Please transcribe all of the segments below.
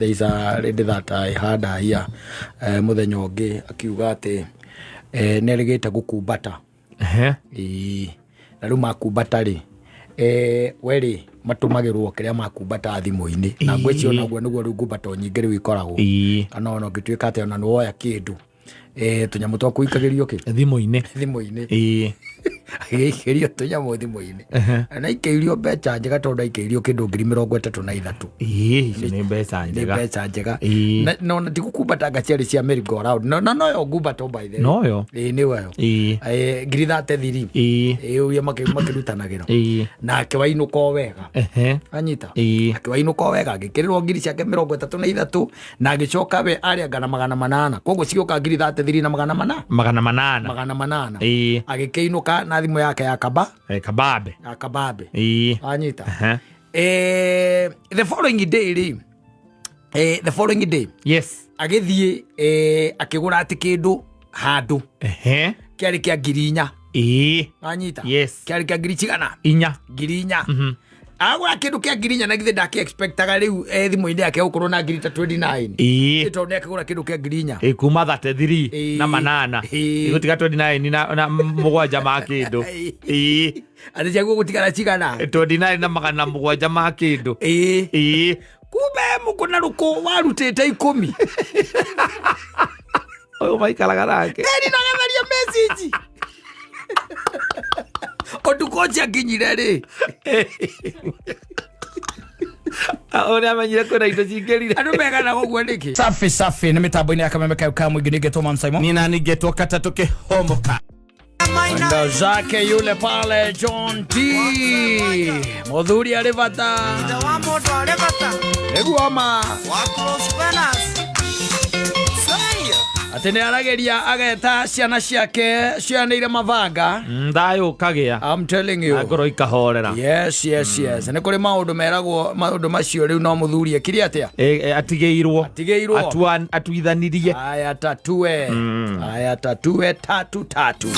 There is a lady that I had here muthenya ũngĩ akiuga atĩ nĩ erĩgĩte gũkumbata. Ĩĩ. Na rĩu makumbata rĩ, we rĩ, matũmagĩrwo kĩrĩa makumbata thimũ-inĩ, na ngwĩciria onaguo nĩguo rĩu ngumbato nyingĩ rĩu ikoragwo. Kana ona ũngĩtuĩka atĩ ona nĩ woya kĩndũ, tũnyamũ twaku ũikagĩrio kĩ? Thimũ-inĩ. Thimũ-inĩ. Agĩikĩrio tũnyamũ thimũ-inĩ. Na aikĩirio mbeca njega tondũ aikĩirio kĩndũ 33,000. Ĩĩ, icio nĩ mbeca Nĩ njega. mbeca njega. Na ona ti gũkumbata anga ciarĩ cia merry go round. Na noyo ngumbato by the way. Noyo. Ĩĩ, nĩyo. 30. Ĩĩ, ũrĩa makĩrutanagĩra. Nake wainũka o wega. Anyita. Akĩwainũka o wega, agĩkĩrĩrwo ngiri ciake 33, na agĩcoka we arĩanga na 800, koguo cigĩũka 33 na 800. 800. 800. Ĩĩ. Agĩkĩinũka na thimũ yake ya kaba. Kabambe. Ya kabambe. Ĩĩ. Anyita. The following day rĩ, the following day agĩthiĩ, akĩgũra atĩ kĩndũ handũ kĩarĩ kĩa 4,000. Anyita. Yes. Kĩarĩ kĩa ngiri cigana? 4. 4,000. Agũra kĩndũ kĩa 4,000, na githĩ ndakĩ expectaga rĩu, thimũ-inĩ yake gũkorwo na ngiri ta 29? Tondũ nĩ akĩgũra kĩndũ kĩa 4,000. Ĩĩ, kuma 33 na 800. Ĩgũtiga 29 na 7 ma kĩndũ. Ĩĩ. Atĩ ciaguo gũtigara cigana? 29 na 700 ma kĩndũ. Ĩĩ. Kumbe mũkũ na rũkũ warutĩte 10. Ũyũ maikaraga nake. Eri na gatharia message. Ũtukũ ũcio akinyire rĩ. Ũrĩa amenyire kwĩna indo cingĩrire. Andũ meganaga ũguo nĩkĩ? Safi safi nĩ mĩtambo-inĩ ya kameme kayo ka mũingĩ, nĩngetwo Mam Simon. Nina ningetwo katatũ kĩhomoka. Ndo zake yule pale John T. Mũthuri arĩ bata. Wa mũndũ arĩ bata. Nĩguo ma. Wa close friends. Say. Atĩ nĩ arageria ageta ciana ciake cianĩire mabanga. Thayũ ũkagĩa. I'm telling you. Na ngoro ikahorera. Yes. Nĩ kũrĩ maũndũ meragwo, maũndũ macio rĩu no mũthuri ekire atĩa? Ĩ, atigĩirwo. Atigĩirwo. Atuithanirie. Aya tatue. Aya tatue tatu tatu.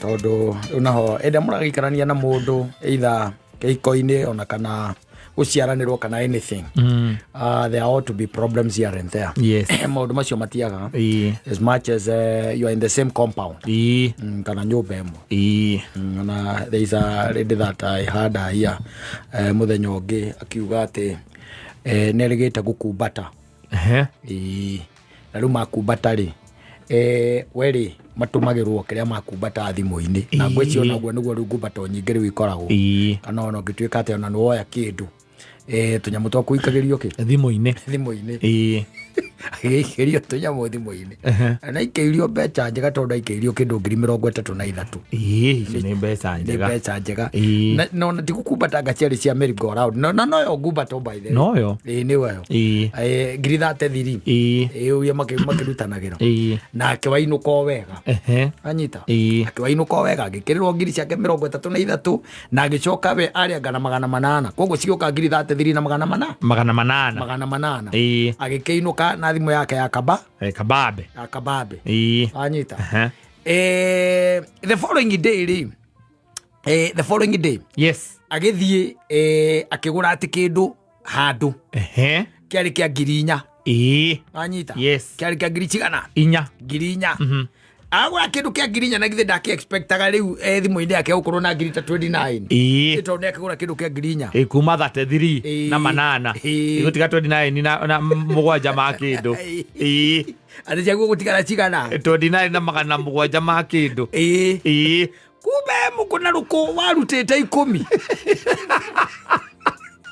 Tondũ rĩu naho ĩndĩ mũragĩikarania na mũndũ either kĩhiko-inĩ ona kana gũciaranĩrwo kana anything, there ought to be problems here and there. Maũndũ macio matiagaga as much as you are in the same compound, kana nyũmba ĩmwe. Na there is a lady that I had here, muthenya ũngĩ akiuga atĩ, nĩ erĩgĩte gũkumbata. Ĩĩ. Na rĩu makumbata rĩ, we rĩ, matũmagĩrwo kĩrĩa makumbata thimũ-inĩ, na ngwĩciria onaguo nĩguo rĩu ngumbato nyingĩ rĩu ikoragwo. Kana ona ũngĩtuĩka atĩ ona nĩ woya kĩndũ, tũnyamũ twaku ũikagĩrio kĩ? Thimũ-inĩ. Thimũ-inĩ. Ĩĩ. Agĩikĩrio tũnyamũ thimũ-inĩ. Na aikĩirio mbeca njega tondũ aikĩirio kĩndũ 33,000. Ĩĩ, icio nĩ mbeca Nĩ njega. mbeca njega. Ĩĩ. Na ona ti gũkumbata anga ciarĩ cia merry go round. Na noyo ngumbato by the way. Noyo. Ĩĩ, nĩyo. Ĩĩ. 33. Ĩĩ. Ĩĩ, ũrĩa makĩrutanagĩra. Ĩĩ. Nake wainũka o wega. Anyita. Ĩĩ. Akĩwainũka o wega, agĩkĩrĩrwo ngiri ciake 33, na agĩcoka we arĩanga na 800, koguo cigĩũka 33 na 800. 800. 800. Ĩĩ. Agĩkĩinũka na thimũ yake ya kaba. Kabambe. Ya kabambe. Ĩĩ. Anyita. The following day rĩ, the following day agĩthiĩ, akĩgũra atĩ kĩndũ handũ kĩarĩ kĩa 4,000. Ĩĩ. Anyita. Yes. Kĩarĩ kĩa ngiri cigana? 4. 4,000. Agũra kĩndũ kĩa 4,000, na githĩ ndakĩ expectaga rĩu, thimũ-inĩ yake gũkorwo na ngiri ta 29? Ĩĩ. Tondũ nĩ akĩgũra kĩndũ kĩa 4,000. Ĩĩ, kuma 33 Ĩĩ. na 800. Ĩĩ. Ĩgũtiga 29 na 7 ma kĩndũ. Ĩĩ. Ĩĩ. Atĩ ciaguo gũtigara cigana? 29 na 700 ma kĩndũ. Ĩĩ. Ĩĩ. Kumbe mũkũ na rũkũ warutĩte 10.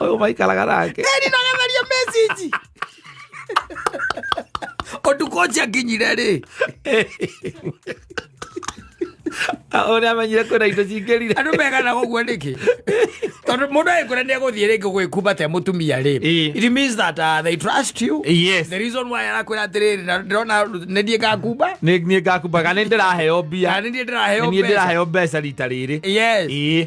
Ũyũ maikaraga nake. Eri na gatharia message. Ũtukũ ũcio akinyire rĩ, Ũrĩa amenyire kwĩna indo cingĩrire. Andũ meganaga ũguo nĩkĩ? Tondũ mũndũ agĩkwĩra nĩ egũthiĩ rĩngĩ gwĩkumbata mũtumia rĩ, it means that they trust you. The reason why arakwĩra atĩrĩrĩ, na ndĩrona nĩ niĩ ngakumba. Nĩ niĩ ngakumba kana nĩ ndĩraheo mbia. Kana nĩ niĩ ndĩraheo Nĩ niĩ mbeca. ndĩraheo mbeca rita rĩrĩ. Yes. Ĩĩ.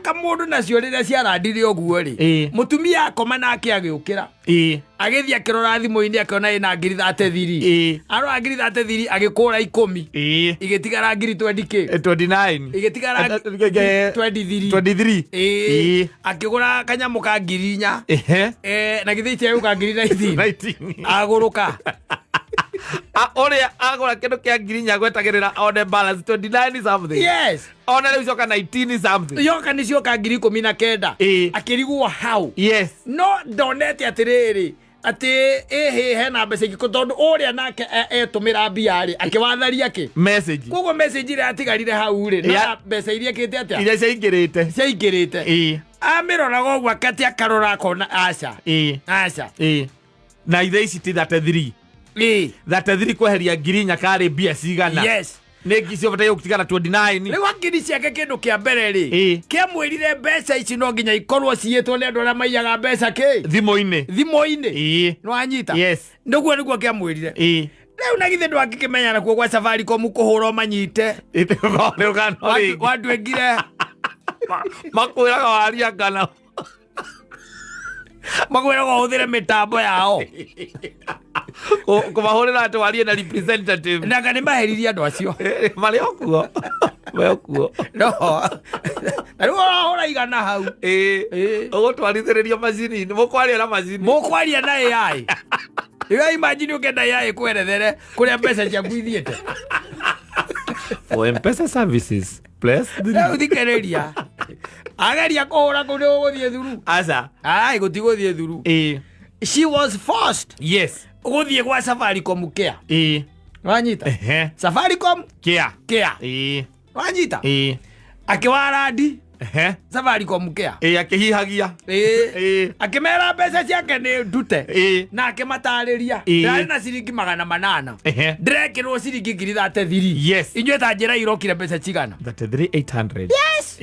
Kamũndũ nacio rĩrĩa ciarandire ũguo rĩ, Ĩĩ. mũtumia akoma nake agĩũkĩra, agĩthiĩ akĩrora thimũ-inĩ, akĩona ĩna ngiri 33. Arora ngiri 33, agĩkũra 10, igĩtigara ngiri 20 kĩ. 29. Igĩtigara 23. 23. Ĩĩ. Akĩgũra kanyamũ ka ngiri 4. Na githĩ itiagũka ngiri 19? 19. Agũrũka. Ũrĩa agũra kĩndũ kĩa ngiri 4 gwetagĩrĩra one balance 29 something. Yes. Ona rĩu coka 19 something. Yoka nĩ cioka ngiri 19. Akĩrigwo hau. No ndonete atĩrĩrĩ, atĩ ĩhĩ hena mbeca ingĩ, tondũ ũrĩa nake etũmĩra mbia rĩ, akĩwatharia kĩ. Message. Koguo message ĩrĩa yatigarire hau rĩ, na mbeca iria kĩte atĩa, iria ciaingĩrĩte. Ciaingĩrĩte. Amĩroraga ũguo, akati akarora akona aca. Aca. Na ithe ici ti 33. 33 kweheria ngiri 4 karĩ mbia cigana? Yes. Nĩ ngi ciobataire gũtigara 29. Rĩu akiri ciake, kĩndũ kĩa mbere rĩ, kĩamwĩrire mbeca ici no nginya ikorwo ciyĩtwo nĩ andũ arĩa maiyaga mbeca kĩ. Thimũ-inĩ. Thimũ-inĩ. Nĩwanyita? Yes. Nĩguo kĩamwĩrire. Rĩu na githĩ ndwangĩkĩmenya nakuo gwa Safaricom kũhũra ũmanyite. Rũgano rĩngĩ. Wandwengire. Makwĩraga waria ngano. Makwĩraga ũhũthĩre mĩtambo yao. Kũmahũrĩra atĩ warie na representative. Nanga nĩ maheririe andũ acio. Marĩ o kuo, marĩ o kuo. No na rĩu ũrahũra 100 hau. Ũgũtwarithĩrĩrio macini-inĩ, mũkwaria na macini. Mũkwaria na AI. Rĩu imagine ũkenda AI kwerethere kũrĩa mbeca ciaku ithiĩte. For M-Pesa services, press 3. Rĩu thikĩrĩria, ageria kũhũra kũu nĩ gũgũthiĩ thuru. Aca. Ai, gũtigũthiĩ thuru. She was forced gũthiĩ gwa Safaricom Care. Wanyita? Safaricom Kia. Care. Wanyita? Akĩwarandi Safaricom Care. Akĩhihagia. Akĩmera mbeca ciake nĩ ndute. Na akĩmatarĩria, ndarĩ na ciringi 800. Ndĩrekĩrwo ciringi ngiri 33. Inyuĩ ta njĩra irokire mbeca cigana? 33,800. Yes.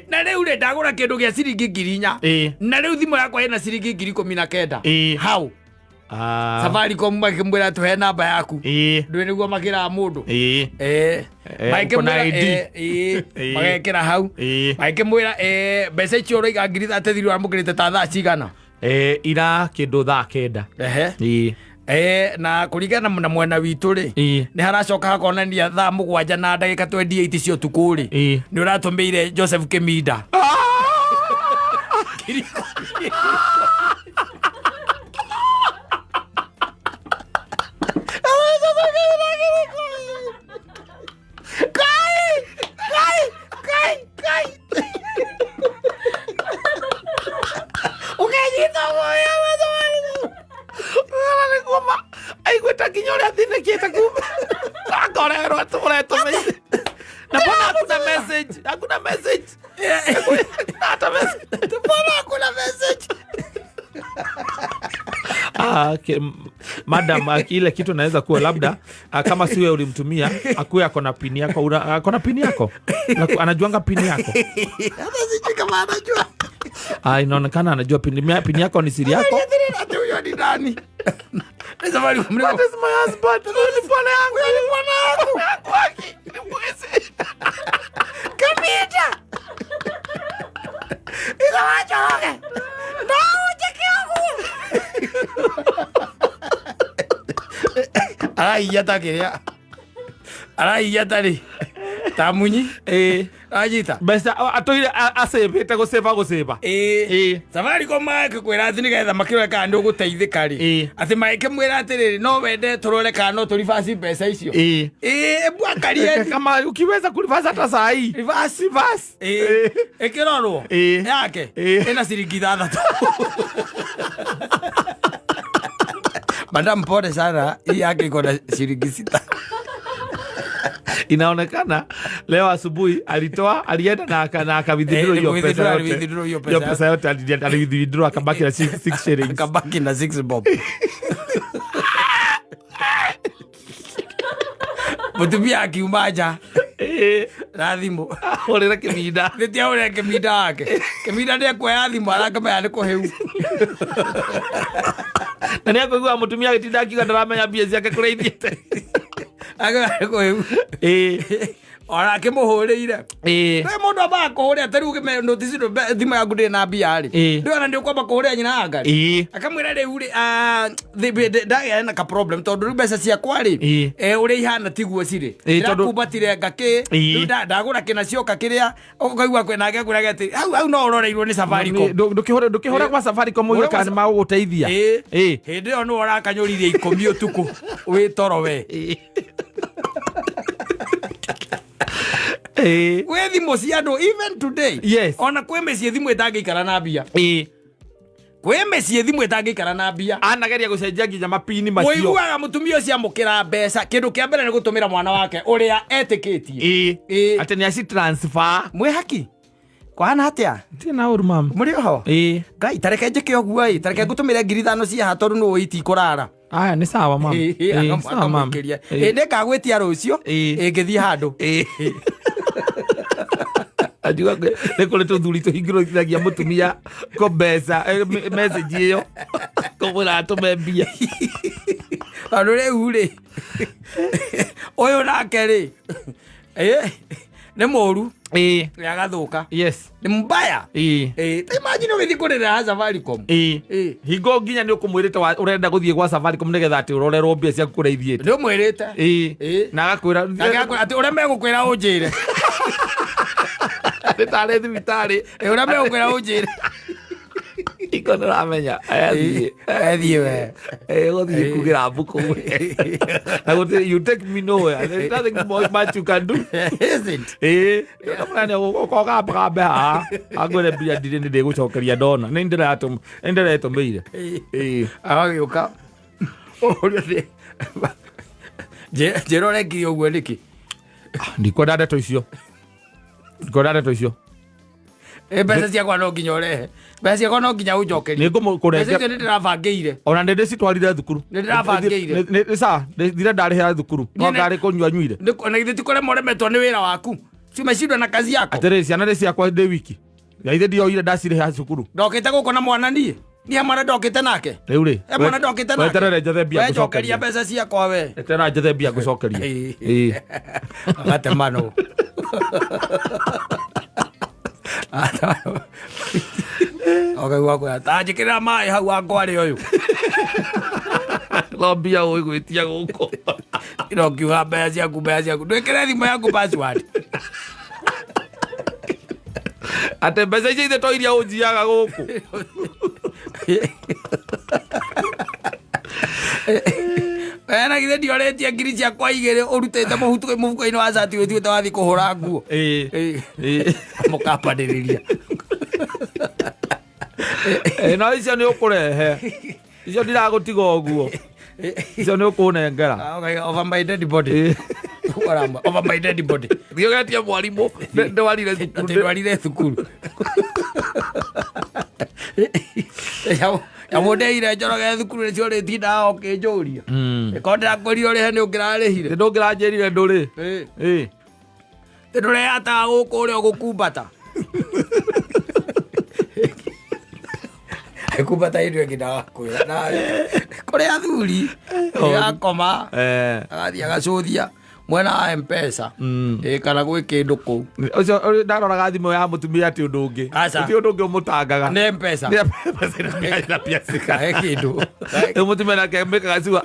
Na rĩu rĩ, ndagũra kĩndũ gĩa ciringi ngiri 4. Na rĩu thimũ yakwa ĩna ciringi ngiri 19. Hau Safaricom makĩmwĩra, tũhe namba yaku. Ndũĩ nĩguo makĩraga mũndũ. Uko na Magĩkĩmwĩra ID. Magekĩra hau. Magĩkĩmwĩra, mbeca icio ũraiga ngiri 33 wamũkĩrĩte ta thaa cigana? Ira kĩndũ thaa 9. Na kũringana na mwena witũ rĩ, nĩ haracoka hakonania thaa 7 na ndagĩka 28 cia ũtukũ rĩ, nĩ ũratũmĩire Joseph Kĩminda 10,000. Kai! Kai! Kai! Kai! Ũkenyita guoya. Nĩguo aiguĩte nginya ũrĩa athinĩkĩte kuma akorerwo atĩ ũretũmĩire na mbona hakuna message, hakuna message, hakuna hata message. Mbona hakuna message? Ah, madam, ile kitu naweza kuwa labda, kama siwe ulimtumia, akuwe ako na pini yako. Ako na pini yako. Anajuanga pini yako? Hata sijui kama anajua. Inaonekana anajua pini. Pini yako ni siri yako. Ati huyo ni nani? Ni Safaricom, What is my husband? Huyu ni bwana yangu. Huyu ni bwana yangu. Yangu haki. Ni mwizi. Kabisa. Ikawacha. No, cheki yangu. Araiya ta kĩrĩa. Araiya ta rĩ. Ta munyi. Anyita. Mbeca atũire acĩbĩte gũcĩba gũcĩba. Safaricom magĩkwĩra atĩ nĩgetha makĩrore kana nĩ ũgũteithĩka rĩ, atĩ magĩkĩmwĩra atĩrĩrĩ, no wende tũrore kana no tũribaci mbeca icio. Ebu angalie. Kama ukiweza kureverse hata saa hii. Reverse. Reverse. Ĩkĩrorwo yake ĩna ciringi 6. Madam, pole sana, hii yake iko na shilingi 6. Inaonekana leo asubuhi alitoa, alienda na akawithdraw hiyo pesa yote. Aliwithdraw hiyo pesa. Hiyo pesa yote aliwithdraw, akabaki na 6 shillings. Akabaki na 6 bob. Mũtumia akiuma nja na thimũ. Ahũrĩre Kĩminda. Nĩti ahũrĩre Kĩminda wake. Kĩminda nĩ ekuoya thimũ arakĩmenya nĩ kũhĩu. Na nĩ akũigua mũtumia agĩtinda akiuga ndaramenya mbia ciake kũrĩa ithiĩte. Akĩmenya nĩ kũhĩu. Ona akĩmũhũrĩire. Ĩĩ. Nĩ mũndũ ambaga kũhũrĩra ta rĩu notice thimũ yaku ndĩrĩ na mbia rĩ. Ĩĩ. Ndĩrona nĩ ũkwamba kũhũrĩra nyina wa ngari. Ĩĩ. Akamwĩra rĩu rĩ, ah, ndagĩa na ka problem tondũ rĩu mbeca ciakwa rĩ, Ĩĩ. ũrĩa ihana tiguo cirĩ. Ĩĩ, tondũ- Ndĩrakumbatire ngakĩ, Ĩĩ. rĩu ndagũra kĩna cioka kĩrĩa, ũkaigua kwĩna nake akwĩraga atĩ hau hau no ũroreirwo nĩ Safaricom. Ndũkĩhũre ndũkĩhũre Ĩĩ. gwa Safaricom Hũra uge gwa kana nĩ magũgũteithia. Ĩĩ. Ĩĩ. Hĩndĩ ĩyo nĩwe ũrakanyũririe 10 ũtukũ wĩ toro we. Ĩĩ. Gwĩ thimũ cia andũ even today. Yes. Ona kwĩ mĩciĩ thimũ ĩtangĩikara na mbia. Ĩĩ. Kwĩ mĩciĩ thimũ ĩtangĩikara na mbia. Anageria gũcenjia nginya mapini macio. Ũiguaga mũtumia ũcio amũkĩra mbeca kĩndũ kĩa mbere nĩ gũtũmĩra mwana wake ũrĩa etĩkĩtie. Ĩĩ. Ĩĩ. Atĩ nĩ aci transfer. Mwĩ haki kwana atĩa Ndirĩ na ũru mama. mũrĩ oho Ĩĩ. ngai tareke njĩke ũguo ĩ tareke ngũtũmĩre 5,000 cia haha tondũ nĩ ũĩ itikũrara. Aya nĩ sawa mama. Ĩĩ, Ĩĩ, sawa mama. akamũikĩria. Ĩĩ. Ĩĩ, nĩngagwĩtia rũciũ Ĩĩ. ĩĩ, ngĩthiĩ handũ. Ĩĩ. Anjuga nĩ kũrĩ tũthuri tũhingũrithagia mũtumia kũ mbeca message ĩyo kũmwĩra atũme mbia. Tondũ rĩu rĩ ũyũ nake rĩ ĩĩ, nĩ mũru Ĩĩ. nĩ agathũka Yes. nĩ mbaya. Ĩĩ. Ĩĩ, ta imagine ũgĩthiĩ kũrĩra ha Safaricom. Ĩĩ. Ĩĩ. Hingo nginya nĩ ũkũmwĩrĩte ũrenda gũthiĩ gwa Safaricom nĩgetha atĩ ũrorerwo mbia ciaku kũrĩa ithiĩte. Nĩ ũmwĩrĩte. Ĩĩ. Ĩĩ. Na agakwĩra Nake akwĩra atĩ ũrĩa megũkwĩra ũnjĩre. nĩ tarĩ thibitarĩ. Ĩĩ, ũrĩa megũkwĩra ũnjĩre. Hingo nĩ ũramenya. Athiĩ. Ethiĩ we. Gũthiĩ kugĩra mbũkũ. Na gũtirĩ you take me nowhere. There's nothing more much you can do. Is it? Ĩĩ. Ũkamũra nĩ haha. Angwĩre mbia ndirĩ nĩ ndĩgũcokeria ndona. Nĩ ndĩretũmĩire. Ĩĩ. Agagĩũka ũria thĩ njĩra ũrekire ũguo nĩkĩ? Ndikwenda ndeto icio. Ndikwenda ndeto icio. Ĩ, mbeca ciakwa no nginya ũrehe mbeca ciakwa no nginya ũnjokerie. Nĩ ngũmũkũrengera. Mbeca icio nĩ ndĩrabangĩire. Ona nĩ ndĩcitwarire thukuru. Nĩ ndĩrabangĩire. Nĩ sawa, ndire ndarĩhĩra thukuru. No Niĩ nĩ- ngarĩ kũnyua nyuire. Na githĩ ti kũremwo ũremetwo nĩ wĩra waku cimecindwa na kazi yako. Atĩrĩrĩ, ciana nĩ ciakwa ndĩ wiki. Na ithe ndioire ndacirĩha cukuru. Ndokĩte gũkũ na mwana niĩ niĩ mwana ndokĩte nake. Rĩu rĩ. He mwana ndokĩte nake. Weterere njethe mbia We njokeria ngũcokerie. mbeca ciakwa we. Eterera njethe mbia ngũcokerie. Ĩĩ. Ĩĩ. Agatemanwo. Ũkaigua kwĩra ta njĩkĩrĩra maĩ hau wangwarĩ ũyũ. No mbia ũĩ gwĩtia gũkũ. Ino ngiuga mbeca ciaku mbeca ciaku ndwĩkĩre thimũ yaku password. Atĩ mbeca icio ithe to iria ũnjiaga gũkũ. We na githĩ ndiorĩtie 2,000 ũrutĩte mũhuko-inĩ wa cati wĩtuĩte wathiĩ kũhũra nguo. Ĩĩ. Ĩĩ. Ĩĩ. Mũkambanĩrĩria. Ĩĩ, no icio nĩ ũkũrehe. Icio ndiragũtiga ũguo. Icio nĩ ũkũnengera. Ũkaiga, over my dead body. Ĩĩ. Ũkaramba, over my dead body. Thiĩ ũgetie mwarimũ ndwarire Atĩ thukuru. ndwarire thukuru. Nyamũ ndeire Njoroge thukuru nĩcio ũrĩtindaga ũkĩnjũria. Ĩkorwo ndĩrakwĩrire ũrĩhe nĩ ũngĩrarĩhire. Nĩ ndũngĩranjĩrire ndũrĩ. Ĩĩ. Ĩĩ. Nĩ ndũreyataga gũkũ ũrĩa ũgũkumbata. Kumbata hĩndĩ ĩngĩ ndagakwĩra. Kũrĩ athuri akoma agathiĩ agacũthia mwena wa M-Pesa. Ĩĩ, kana gwĩ kĩndũ kũu. Ũcio ndaroraga thimũ ya mũtumia ti ũndũ ũngĩ. Aca. Ti ũndũ ũngĩ ũmũtangaga. Nĩ M-Pesa. Nĩ M-Pesa na mbia cigana. Kahe kĩndũ. Rĩu mũtumia nake mĩkaga ciuga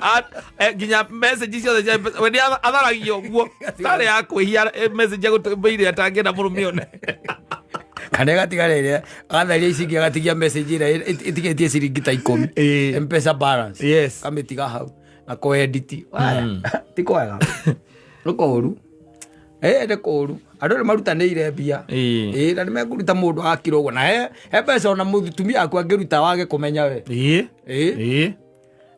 nginya message ciothe cia M-Pesa we nĩ atharagia ũguo tarĩ ya kwĩhia message ya gũtũmĩire atangĩenda mũrũme one. Kana ĩgatigara ĩrĩa agatharia ici ingĩ agatigia message ĩrĩa ĩtigĩtie ciringi ta 10. Ĩĩ. M-Pesa balance. Yes. Kamĩtiga hau na kũ-edit. Ti kwega. Nĩ kũũru. Ĩĩ nĩ kũũru. Andũ nĩ marutanĩire mbia. Ĩĩ. Ĩĩ na nĩ mekũruta mũndũ akira ũguo na he mbeca ona mũtumia waku angĩruta wage kũmenya we. Ĩĩ. Ĩĩ. Ĩĩ.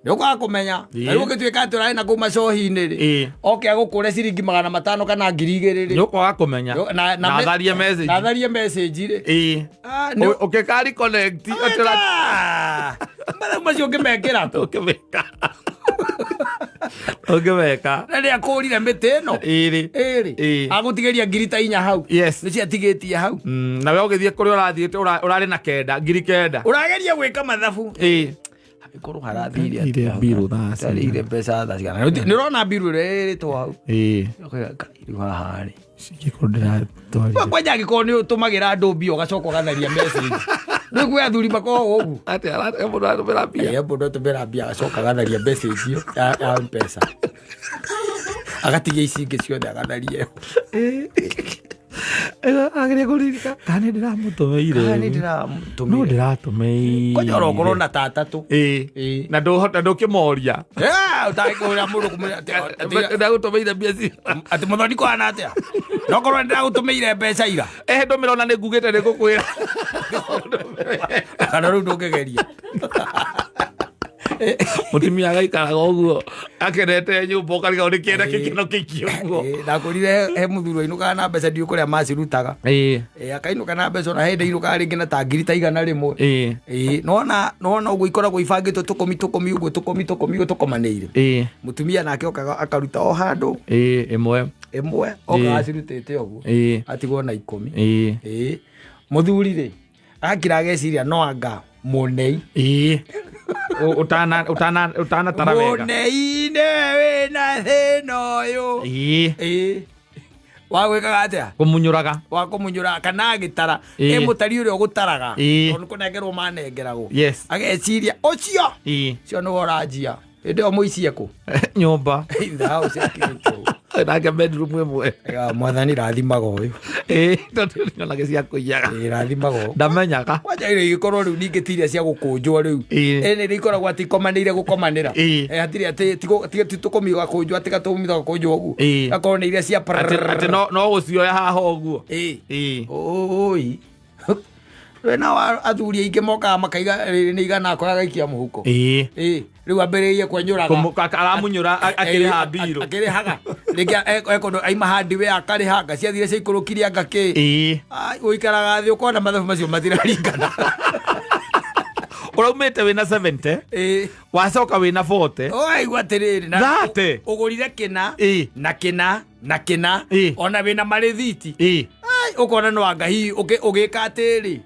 Nĩ ũkwaga kũmenya. Ĩĩ. Na rĩu ũngĩtuĩka atĩ ũrarĩ na kũu macohi-inĩ rĩ. Ĩĩ. Oke agũkũre ciringi 500 kana 2,000 rĩ. Nĩ ũkwaga kũmenya. Na atharie message. Na atharie message rĩ. Ĩĩ. Ah, nĩ- Ũkĩkari connect atĩ Ah, mathabu macio ũngĩmekĩra kũ? ũngĩmeka. Ũngĩmeka. Na nĩ akũrire mĩtĩ ĩno. Ĩrĩ. Ĩrĩ. Ĩĩ. Agũtigĩria 4,000 hau. Yes. Nĩ ciatigĩtie hau. Na we ũgĩthiĩ kũrĩa ũrathiĩte ũrarĩ na kenda 9,000. Ũrageria gwĩka mathabu. Ĩĩ. Ĩkorwo harathire Ire atĩa? mbirũ thaa cigana? Tarĩire mbeca thaa cigana? Nĩ ũrona mbirũ ĩrĩa ĩrĩtwo hau? Ĩĩ. Ũkoiga, "Kai, rĩu haha rĩ." Cingĩkorwo ndĩratwarire. Kwanja angĩkorwo nĩ ũtũmagĩra andũ mbia ũgacoka ũgatharia message. Rĩu kwĩ athuri makoragwo ũguo. Atĩ mũndũ aratũmĩra mbia. Ĩĩ, mũndũ atũmĩra mbia agacoka agatharia message ĩyo ya M-Pesa. Agatigia ici ingĩ ciothe agatharia ĩyo. Ageria kũririka kana nĩ ndĩramũtũmĩire. Kana nĩ No ndĩramũtũmĩire. ndĩratũmĩire. Kwanja oro ũkorwo na ta atatũ. Ĩĩ. Ĩĩ. Na ndũhota ndũkĩmoria. Eh, ũtangĩkũhũrĩra mũndũ kũmwĩra atĩ Ndagũtũmĩire mbia cigana. atĩ mũthoni kũhana atĩa? No korwo nĩ ndĩragũtũmĩire mbeca ira. Eh, ndũmĩra ona nĩ ngugĩte nĩ ngũkwĩra. Kana rĩu ndũngĩgeria. Mũtumia agaikaraga ũguo akenete nyũmba ũkarigwo nĩ kĩenda gĩkeno kĩingĩ ũguo. Ĩĩ, ndakorire he mũthuri wainũkaga na mbeca ndiũ kũrĩa macirutaga. Ĩĩ. Ĩĩ, akainũka na mbeca ona hĩndĩ ainũkaga rĩngĩ na ta ngiri ta 100. Ĩĩ. Ĩĩ, nona ũguo ikoragwo ibangĩtwo tũkũmi tũkũmi ũguo tũkũmi tũkũmi ũguo tũkomanĩire. Ĩĩ. Mũtumia nake okaga akaruta o handũ Ĩĩ, ĩmwe. ĩmwe okaga acirutĩte ũguo. Ĩĩ. Atigwo na 10. Ĩĩ. Ĩĩ. Mũthuri rĩ akira ageciria no anga mũnei. Ĩĩ. Ũtana ũtana ũtanatara wega. Mũnei nĩwe wĩna thĩna ũyũ. Ĩĩ. Ĩĩ. Wa gwĩkaga atĩa? Kũmunyũraga. Wa kũmunyũra kana agĩtara. Ĩĩ. Ĩ mũtari ũrĩa ũgũtaraga. Ĩĩ. Tondũ kũnengerwo manengeragwo. Yes. Ageciria ũcio. Ĩĩ. Ũcio nĩwe ũranjia. Hĩndĩ ĩyo mũici ekũ? Nyũmba. In the house ekĩrĩtwo. Nake bedroom ĩmwe. Ega, Mwathani rathimaga ũyũ. Ĩĩ, tondũ nĩonage cia kũiyaga. Ĩĩ, rathimaga ũyũ. Ndamenyaga. Kwanja rĩu igĩkorwo rĩu ningĩ ti iria cia gũkũnjwo rĩu. Ĩĩ. Ĩĩ nĩ ikoragwo atĩ ikomanĩire gũkomanĩra. Ĩĩ. Ĩ, hatirĩ atĩ ti tũkũmi gakũnjwo atĩ gatũmi gakũnjwo ũguo. Ĩĩ. Gakorwo nĩ iria cia Atĩ no gũcioya haha ũguo. Ĩĩ. Ĩĩ. Oi. We nao athuri aingĩ mokaga makaiga rĩrĩ nĩ igana akoya agaikia mũhuko. Ĩĩ. Ĩĩ. Rĩu ambĩrĩirie kwenyũraga. Aramunyũra akĩrĩha mbirũ. Akĩrĩhaga. Rĩngĩ ekũndũ aima hardware akarĩha anga ciathire ciaikũrũkire anga kĩ. Ĩĩ. Ai, ũikaraga thĩ ũkona mathabu macio matiraringana. Ũraumĩte wĩna 70. Ĩĩ. Wacoka wĩna 40. Ũraigua atĩrĩrĩ na 30. ũgũrire kĩna Ĩĩ. na kĩna na kĩna Ĩĩ. ona wĩna marĩthiti. Ĩĩ. Ai, ũkona no anga hihi ũgĩka atĩrĩ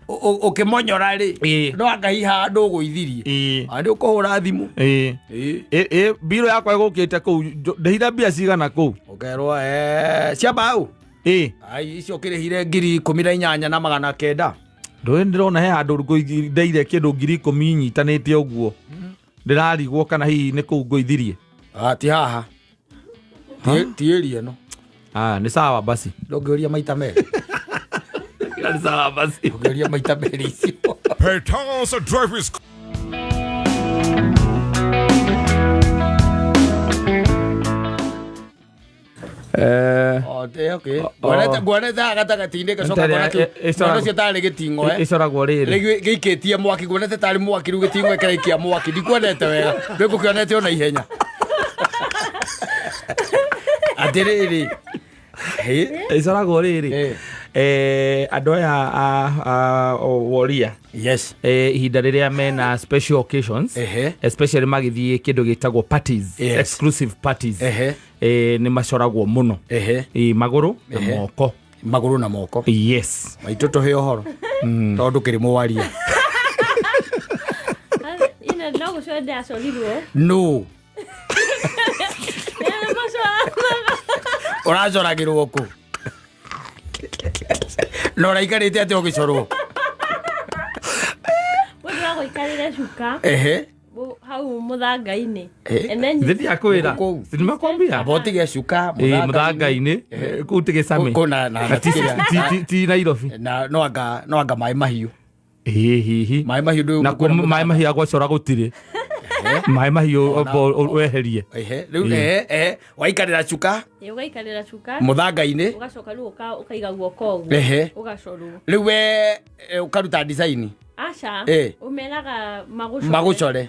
ũkĩmonyora rĩ Ĩĩ. no anga hihi handũ ũgũithirie. Ĩĩ. Andũ ũkũhũra thimũ. Ĩĩ. Ĩĩ. Ĩĩ, mbirũ yakwa ĩgũkĩte kũu ndĩhire mbia cigana kũu? Ũkerwo cia mbaũ. Ĩĩ. Ai, icio ũkĩrĩhire 18,900. Ndũĩ ndĩrona he handũ ndeire kĩndũ 10,000 nyitanĩte ũguo. Ndĩrarigwo kana hihi nĩ kũu ngũithirie. Ah, ti haha. Ti ĩria ĩno. Ah, nĩ sawa basi. Ndũngĩũria maita merĩ. Nĩ sawa basi. Ndũngĩũria maita merĩ icio. Petals Driving School. Oh, okay. Nguonete haha gatagatĩ-inĩ ngacoka ngona kĩu. Ũcio tarĩ gĩting'oe. Ĩcoragwo rĩrĩ. Rĩu gĩikĩtie mwaki nguonete tarĩ mwaki rĩu gĩting'oe kĩraikia mwaki ndikuonete wega rĩu ngũkĩonete ona ihenya. Atĩrĩrĩ. Ĩcoragwo rĩrĩ. Andũ aya a Woria. Yes. Ihinda rĩrĩa mena special occasions, especially magĩthiĩ kĩndũ gĩtagwo parties, Yes. exclusive parties, nĩ macoragwo mũno. Magũrũ na moko. Magũrũ na moko. Yes. Maitũ tũhe ũhoro. Tondũ kĩrĩ mũwaria. Ina no gũcora ndĩracorirwo. No. Ũracoragĩrwo kũ? Na ũraikarĩte atĩa ũgĩcorwo? Mũndũ agũikarĩre cuka. Ehe. Hau mũthanga-inĩ. Thĩ akwĩra. Nimekwambia. Amba ũtige cuka mũthanga-inĩ. Kũu ti gĩcame. Kũ na ti Nairobi. Na no anga maĩ mahiũ. Ĩĩ hihi. Maĩ mahiũ ndũ. Na kuo maĩ mahiũ agwacora gũtirĩ. Maĩ mahiũ weherie. Ehe, rĩu ehe, waikarĩra cuka. Ũgaikarĩra cuka. Mũthanga-inĩ. Ũgacoka rĩu ũkaiga guoko ũguo. Ehe. Ũgacorwo. Rĩu we ũkaruta design. Aca. Ũmeraga magũcore. Magũcore.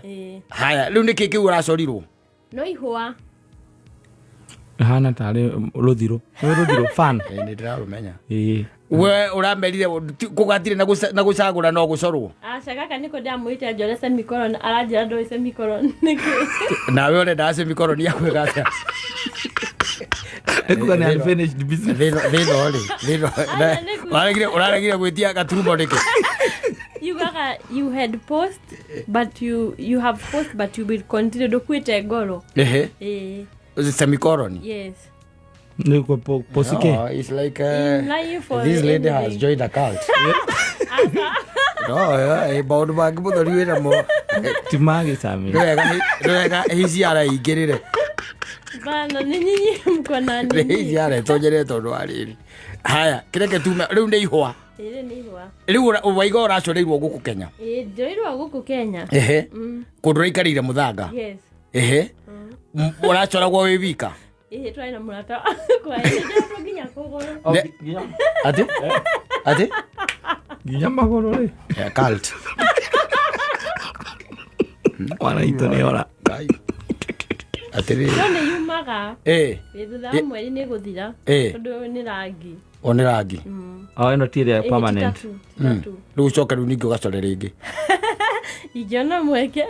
Haya, rĩu nĩkĩ kĩu ũracorirwo? No ihũa. Hana tarĩ rũthirũ. Nĩ rũthirũ fan. Nĩ ndĩrarũmenya. Ĩĩ. We ũramerire kũgatire na gũcagũra no gũcorwo. Aca gaka nĩko ndamwĩte njore semicolon aranjĩra ndũĩ semicolon nĩkĩ. Nawe ũrenda semicolon ya gwĩka atĩa? Nĩkuga nĩ unfinished business. Thĩna rĩ, thĩna. Ũraregire gwĩtia gaturumo nĩkĩ? Yugaga you had post But you have post, but you will continue. Ndukuite ngoro. Ehe. Ĩĩ. Semicolon. Yes. Nĩ posike. Oh, it's like In life or this lady has anything. joined a cult. No, eh, maũndũ mangĩ mũthoni wĩ namo. Ti magĩcamia. Nĩ wega, nĩ wega hiciara ingĩrĩre. Bana, nĩ nyinyi mko na Nĩ nini. hiciara ĩtonyere tondũ wa rĩrĩ. Haya, kĩreke tume rĩu nĩ ihũa. Ĩrĩ nĩ ihũa. Rĩu waiga ũracoreirwo gũkũ Kenya. Ĩĩ, njoirwo gũkũ Kenya. Ehe. Kũndũ ũraikarĩire mũthanga. Yes. Ehe. Ũracoragwo wĩ wika. Ĩĩ, twarĩ na mũrata wakwa. Ĩĩ, njoirwo nginya kũgũrũ. Atĩ? Atĩ? Nginya magũrũ rĩ. Yeah, cult. Mwana itũ nĩ ora. Ngai. Atĩrĩrĩ. No nĩ yumaga. Ĩĩ. Ĩĩ, thutha wa mweri nĩ gũthira. Ĩĩ. Tondũ ũyũ nĩ rangi. O nĩ rangi. O ĩno ti ĩrĩa Ĩĩ, ti permanent. tattoo, ti tattoo. Rĩu ũcoke rĩu ningĩ ũgacore rĩngĩ. Ingĩona mweke.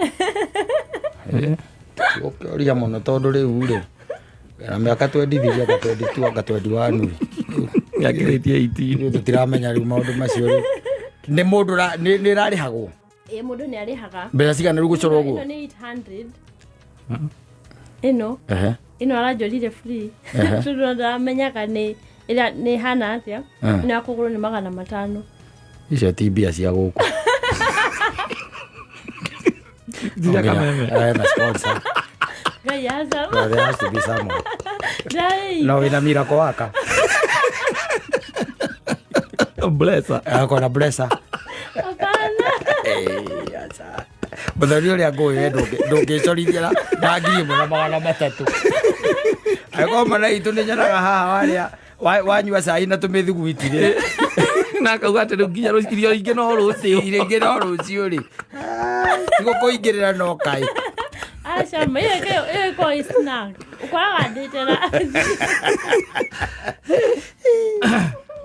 Ũkĩoria mũno tondũ rĩu rĩ na mĩaka 23 anga 22 anga 21 rĩ. Yakĩrĩtie 18. Ithuĩ tũtiramenya rĩu maũndũ macio rĩ. Nĩ mũndũ nĩ ĩrarĩhagwo. Ĩĩ, mũndũ nĩ arĩhaga. Mbeca cigana rĩu gũcorwo ũguo? Ĩno nĩ 800. Ĩno. Ehe. Ĩno aranjorire free. Tondũ ndaramenyaga nĩ ĩrĩa nĩ hana atĩa. Ĩno ya kũgũrũ nĩ 500. Icio ti mbia cia gũkũ. Tiga kameme. Ena sponsor. Ngai aca. No, there has to be someone. Ngai. No, wĩna miracle waka. Blesser. Akona blesser. Hapana. Eh, aca. Mũthoni ũrĩa ngũĩ we ndũngĩcorithia na 1300. Angĩkorwo mana itũ nĩ nyonaga haha warĩa wanyua cai na tũmĩthuguiti rĩ. Na akauga atĩ rĩu nginya irio ingĩ no rũciũ. Irio ingĩ no rũciũ rĩ. Tigũkũingĩrĩra no kaĩ. Aca, ma ĩyo ĩyo ĩkoragwo ĩ snack. Ũkoraga ndĩte ranji.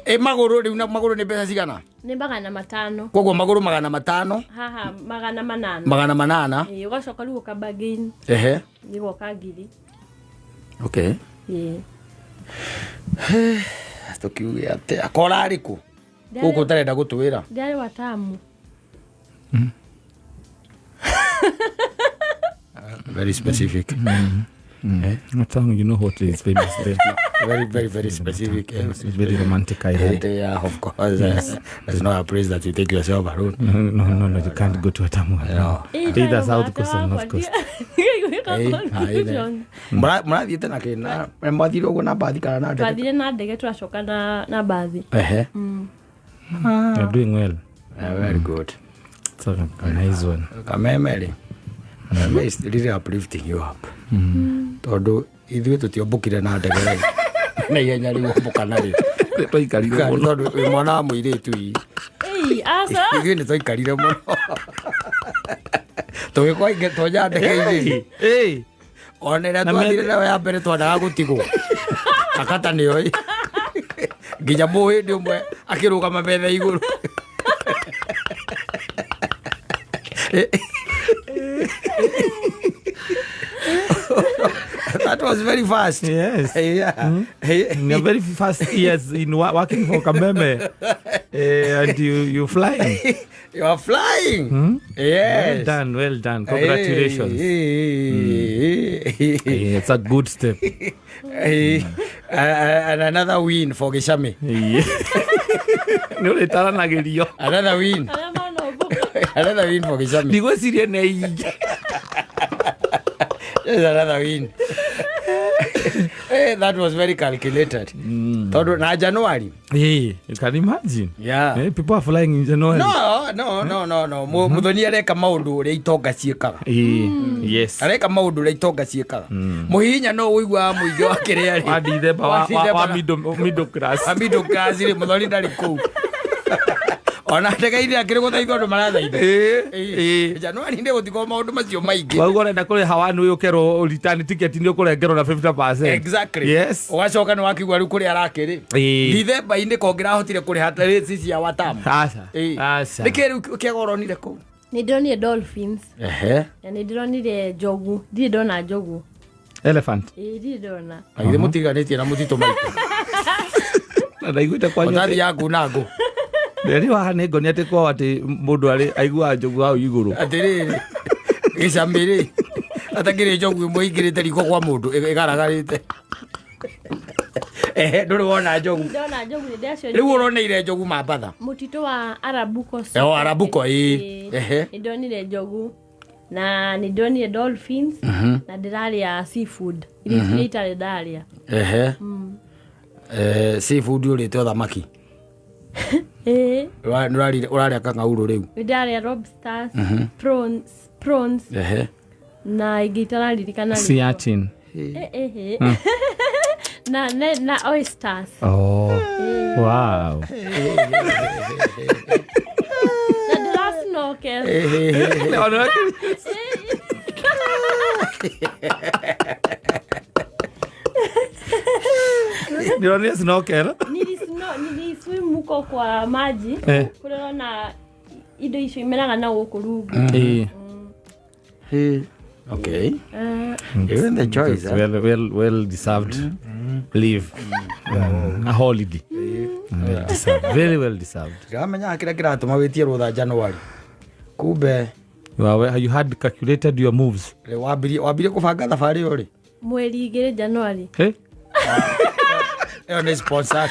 Ĩ magũrũ rĩu na magũrũ nĩ mbeca cigana? Nĩ 500. Koguo magũrũ 500. Haha 800. 800. Ĩĩ, ũgacoka rĩu ũka bargain. Ehe. Ĩgoka 1000. Okay. Ĩĩ. Tũkiuge atĩa? Korarĩ kũ? Gũkũ ũtarenda gũtwĩra. Ndĩarĩ Watamu. Very specific. Watamu, you know what is famous there. Very, very, very specific. It's very romantic island. Yeah, of course. Yes. There's not a place that you take yourself alone. No, no, no, you can't go to Watamu. No. Ĩĩ, Either twarĩ South mũrata Coast or North wakwa, Coast. ndiũĩ conclusion. Mũrathiĩte na kĩ? Na mwathire ũguo na mbathi kana na ndege? Twathire na ndege twacoka na mbathi. Ehe. You're doing well. Very good. It's a nice one. Kameme rĩ. Kameme is really uplifting you up. Tondũ ithuĩ tũtiombũkire na ndege rĩ. Na ihenya rĩu ombũka narĩo. Twaikarire mũno. Tondũ wĩ mwana wa mũirĩtu ii. Ĩĩ, aca. Ithuĩ nĩ twaikarire mũno. Tũgĩkwa tonya ndege-inĩ. Ĩĩ. Ona ĩrĩa twathire nayo ya mbere twandaga gũtigwo. Akata nĩyo ĩ. Nginya mũhĩndĩ ũmwe akĩrũgama metha igũrũ. That was very fast. Yes. Yeah. In your very first years in working for Kameme, and you flying. You are flying. Yes. Well done, well done. Congratulations. Hey. Yeah, it's a good step. Hey. And another win for Gishami. Yeah. Nĩ ũrĩtaranagĩrio. Another win. Arĩa manombũka. Another win for Gishami. Ndigwĩciria nĩ aingĩ. Yes, another win. Hey, that was very calculated. Tondũ na January. Yeah, you can imagine. Yeah. People are flying in January. No, no, no, no, no. Mũthoni areka maũndũ ũrĩa itonga ciĩkaga. Yes. Areka maũndũ ũrĩa itonga ciĩkaga. Mũhihinya no ũiguaga mũingĩ wa kĩrĩa rĩ. Wa December, wa middle class. Wa middle class rĩ, mũthoni ndarĩ kũu. Ona ndege-inĩ akĩrĩ gũthaitha andũ marathaitha. Ĩĩ. January nĩ gũtikorwo maũndũ macio maingĩ. Wauga ũrenda kũrĩha one way ũkerwo return ticket nĩ ũkũrengerwo na 50%. Exactly. Yes. Ũgacoka nĩ wakĩigua rĩu kũrĩa arakĩrĩ. Ĩĩ. Dithemba-inĩ kongĩrahotire kũrĩha rates cia Watamu. Aca. Ĩĩ. Aca. Nĩkĩ rĩu kĩaga ũronire kũu? Nĩ ndĩronire dolphins. Ehe. Na nĩ ndĩronire njogu. Ndirĩ ndona njogu. Elephant. Ĩĩ, ndirĩ ndona. Na githĩ mũtiganĩtie na mũtitũ maitũ. Na ndaiguĩte kwanyu Ũtathiaga kuna ngũ. Nderi wa nĩ ngoni atĩ kwao atĩ mũndũ arĩ aiguaga njogu hau igũrũ. Atĩrĩrĩ, gĩcamĩ-rĩ, atakĩrĩ njogu ĩmwe ĩingĩrĩte riko kwa mũndũ ĩgaragarĩte. Ehe, ndũrĩ wona njogu? Ndona njogu, nĩ ndĩracionire. Rĩu ũroneire njogu Mambatha? Mũtitũ wa Arabuko. O Arabuko, ĩĩ. Ĩĩ. Ehe. Nĩ ndonire njogu na nĩ ndonire dolphins na ndĩrarĩa seafood, irio iria itarĩ ndarĩa. Ehe. Eh, seafood ũrĩte o thamaki? Ĩĩ. Ũrarĩa kang'aurũ rĩu? Nĩ ndarĩa lobsters, prawns na ingĩ itararirikana rĩtwa. Siatin. Eh, eh, eh. Na oysters. Oh. Wow. Na ndĩra snorkel. Ndĩronire snorkel. Niliswim huko kwa maji. Eh. Kũrĩa ũrona indo icio imeraga na gũkũ rungu. Ĩĩ. Okay. Even the choice, eh? Well, well, well deserved leave. A holiday. Well deserved. Very well deserved. Ndiramenya kĩrĩa kĩratũma wĩtie rũtha January. Kumbe You had calculated your moves. rĩ, wambirie kũbanga thabarĩ ĩyo rĩ? Mweri 2 January. Hey? Ĩyo nĩ sponsor.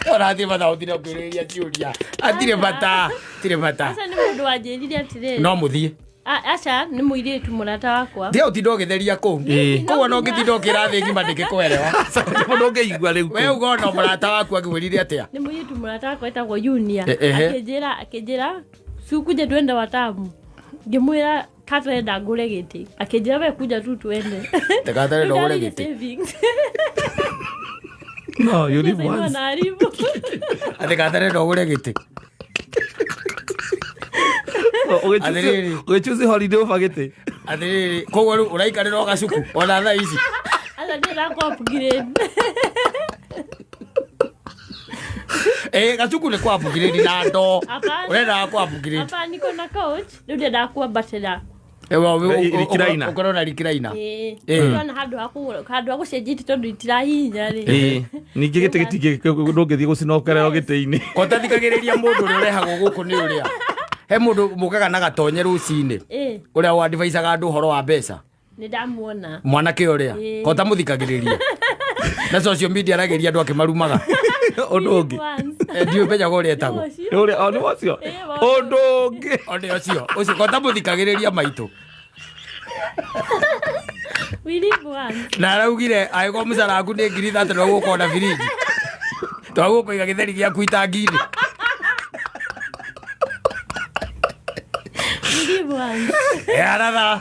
Ũrathiĩ matha ũthire ũkĩũrĩria ciũria. Hatirĩ bata, hatirĩ bata. Aca, nĩ mũndũ wanjĩrire atĩrĩrĩ. No mũthiĩ. Aca, nĩ mũirĩtu mũrata wakwa. Tiga ũtinda ũgĩtheria kũu. Ĩĩ. Kũu ona ũngĩtinda ũkĩra thĩ ng'ima ndĩngĩkũerewa. Mũndũ ũngĩigua rĩu. We uga ona mũrata waku akĩkwĩrire atĩa? Nĩ mũirĩtu mũrata wakwa etagwo Yunia. Ehe. Akĩnjĩra sikuje twende Watamu. Ngĩmwĩra katarenda ngũre gĩtĩ. Akĩnjĩra we kuja tu tuende. Katarenda ũgũre Rĩu ndarĩire gĩtĩ. savings. No, you live Sasa once. naharibu. Atĩ katarenda ũgũre gĩtĩ. Atĩrĩrĩ. Ũgĩchoose holiday over gĩtĩ. Atĩrĩrĩ, koguo rĩu ũraikarĩra o gacuku ona thaa ici? Aca, ndĩrenda upgrade. Ĩ, gacuku nĩ kwa upgrade na ndoo. Hapana. Ũrendaga kwa upgrade. Hapana, niko na couch. Rĩu ndĩrendaga kwambatĩra. Recliner. Ũkorwo na recliner. Ĩĩ. Ĩĩ. Ndĩrona handũ ha gũcenjia itĩ tondũ itirahihinya rĩ. Ĩĩ. Ningĩ gĩtĩ gĩtingĩ ndũngĩthiĩ gũcinokererwo gĩtĩ-inĩ. Kotathikagĩrĩria mũndũ ũrĩa ũrehagwo gũkũ nĩ ũrĩa he mũndũ mũkaga na gatonye rũcinĩ, ũrĩa wadivaicaga andũ ũhoro wa mbeca. Nĩ ndamuona. Mwanake ũrĩa. Kota mũthikagĩrĩria na social media aragĩria andũ akĩmarumaga. Ũndũ ũngĩ. Once. Eh, ndiũĩ menyaga ũrĩa etagwo. Ũcio. Ũrĩa o nĩ ũcio. Ĩĩ, wa- Ũndũ ũngĩ. O nĩ ũcio kota mũthikagĩrĩria maitũ. We live once. Na araugire angĩkorwo mũcara waku nĩ 30,000 twagũka na biriji twagũkũiga gĩtheri gĩaku itangi-inĩ. We live once. Eh, another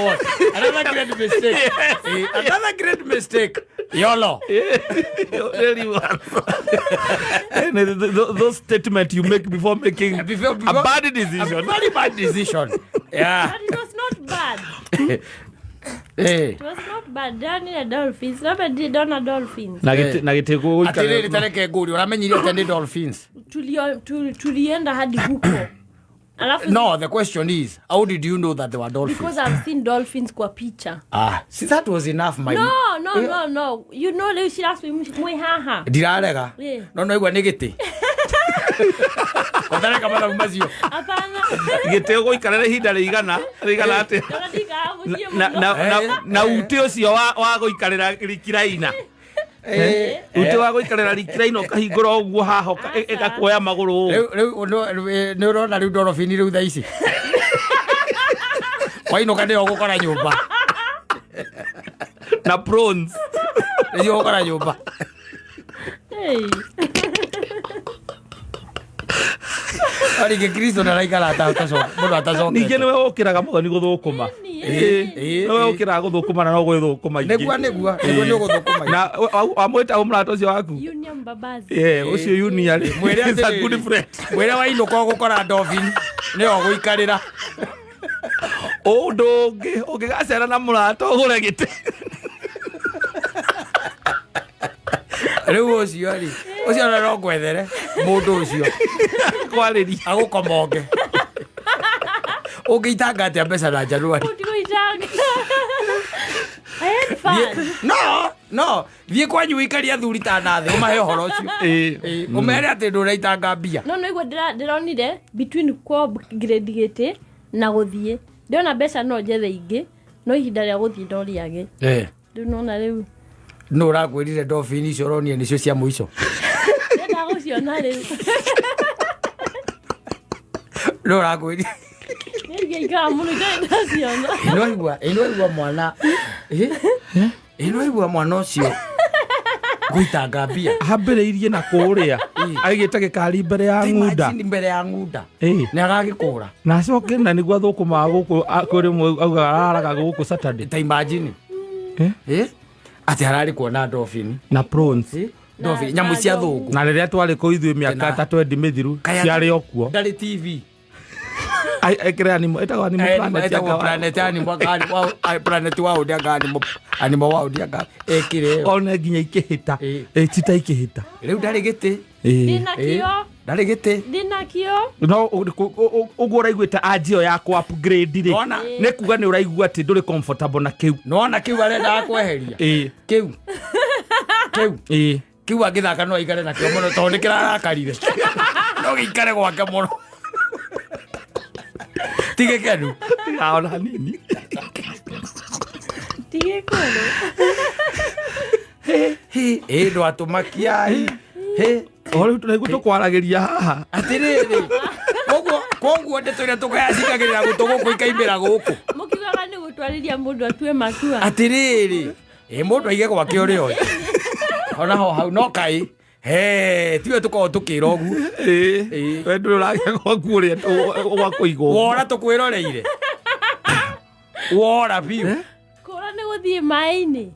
what? Another great mistake. Eh, another great mistake. YOLO. Really once. And those statement you make before making a bad decision. A very bad decision. Yeah. But it was not bad. Eh. It was not bad. Ndĩronire dolphins. No, but ndĩrona dolphins. Na gĩtĩ na gĩtĩ Atĩrĩrĩ, gũgũikara. tareke ngũri, ũramenyire atĩa nĩ dolphins? Tulienda hadi huko. Alafu No, the question is, how did you know that they were dolphins? Because I've seen dolphins kwa picha. Ah, see, that was enough, my No. You know rĩu ciraswim mwĩ haha. Ndirarega. No no igua nĩ gĩtĩ. Kotareka mathabu macio. Hapana. Gĩtĩ ũgũikarĩra ihinda rĩigana atĩa? Ndona ndikara mũciĩ Na mũno. na na na ute ũcio wa gũikarĩra recliner. Ute wa gũikarĩra recliner ũkahingũra ũguo haha ĩgakuoya magũrũ ũũ. Rĩu nĩ ũrona rĩu dolphin rĩu thaa ici. Wainũka nĩyo ũgũkora nyũmba. Na prawns. Nĩcio ũgũkora nyũmba. Hey. No rĩngĩ Kristo ndaraikara mũndũ atacokete. Ningĩ nĩwe ũkĩraga mũthoni gũthũkũma. Nĩwe ũkĩraga gũthũkũma na no gwĩthũkũma ingĩ. Nĩguo nĩ ũgũthũkũma. Na wamwĩta mũrata ũcio waku? Union Mbabazi. Yeah, ũcio Yunia rĩ. Mwĩre Is a atĩrĩrĩ, good friend. Mwĩre wainũka ũgũkora dolphin nĩyo ũgũikarĩra. Ũndũ ũngĩ ũngĩgacera na mũrata ũgũre gĩtĩ. Rĩu ũcio rĩ, ũcio ona no ngwethere mũndũ ũcio. Kwarĩria. Agũkomonge. Ũngĩitanga atĩa mbeca na January? Ũtigũitanga. I had fun. No, No thiĩ kwanyu ũikarie athuri ta nathĩ ũmahe ũhoro ũcio. Ĩĩ. Ĩĩ, ũmere atĩ ndũraitanga mbia. No nĩguo ndĩronire between kwa grade gĩtĩ na gũthiĩ ndĩrona mbeca no njethe ingĩ, no ihinda rĩa gũthiĩ no rĩage. Rĩu nona rĩu Nũ ũrakwĩrire dolphin icio ũronire nĩcio cia mũico? Ndĩrenda gũciona rĩu. Nũ ũrakwĩrire? Nĩingĩikara mũno itarĩ ndaciona. Ĩno aigua mwana, ĩno aigua mwana ũcio gũitanga mbia. Ambĩrĩirie na kũrĩa aigĩte gĩkari mbere ya ng'unda. Imagine, mbere ya ng'unda. Ĩĩ. Nĩ agagĩkũra. Na acoke na nĩguo athũkũmaga gũkũ, kwĩ rĩmwe augaga araraga gũkũ Saturday. Ta imagine. Eh? Atĩ hararĩ kuona dolphin. Na prawns. Dolphin, Na- nyamũ na cia ndovu. thũngũ. Na rĩrĩa twarĩ kũu ithuĩ mĩaka Na- ta 20 mĩthiru, Kaya- ciarĩ o kuo. Ndarĩ TV. Ekĩre animal, ĩtagwo animal planet. Ĩtagwo Planet Animal, Planet World, anga Animal World, anga ĩkĩre ĩyo. One nginya ikĩhĩta. Ĩĩ. Ĩ, cita ikĩhĩta. Rĩu ndarĩ gĩtĩ. Ĩĩ. Ndĩnakĩo. Ndarĩ gĩtĩ. Ndĩnakĩo. No ũguo ũraiguĩte anjio ya kũ upgrade rĩ, Nona. nĩ kuga nĩ ũraigua atĩ ndũrĩ comfortable na kĩu. Nona kĩu arendaga kweheria. Ĩĩ. Kĩu Ĩĩ. kĩu angĩthaka no aikare nakĩo mũno tondũ nĩ kĩrarakarire, no gĩikare gwake mũno, ti gĩkenu. Ona hanini. Tigĩkũrũ. Ĩ, ndwatũmakia ĩ. O rĩu tũraigua tũkwaragĩria haha. Atĩrĩrĩ, koguo ndeto ĩrĩa tũkayacikagĩrĩra gũtũ gũkũ ikaimĩra gũkũ. Mũkiugaga nĩ gũtwarĩria mũndũ atue matua. Atĩrĩrĩ, ĩ, mũndũ aige gwake ũrĩa ũrĩ onaho hau no kaĩ he tiwe tũkoragwo tũkĩra ũguo. Ĩĩ. Ĩĩ. We ndũrĩ ũragĩa gwaku ũrĩa gwa kũigwo. Wora tũkwĩroreire wora biũ. Kũra nĩ gũthiĩ maĩ-inĩ.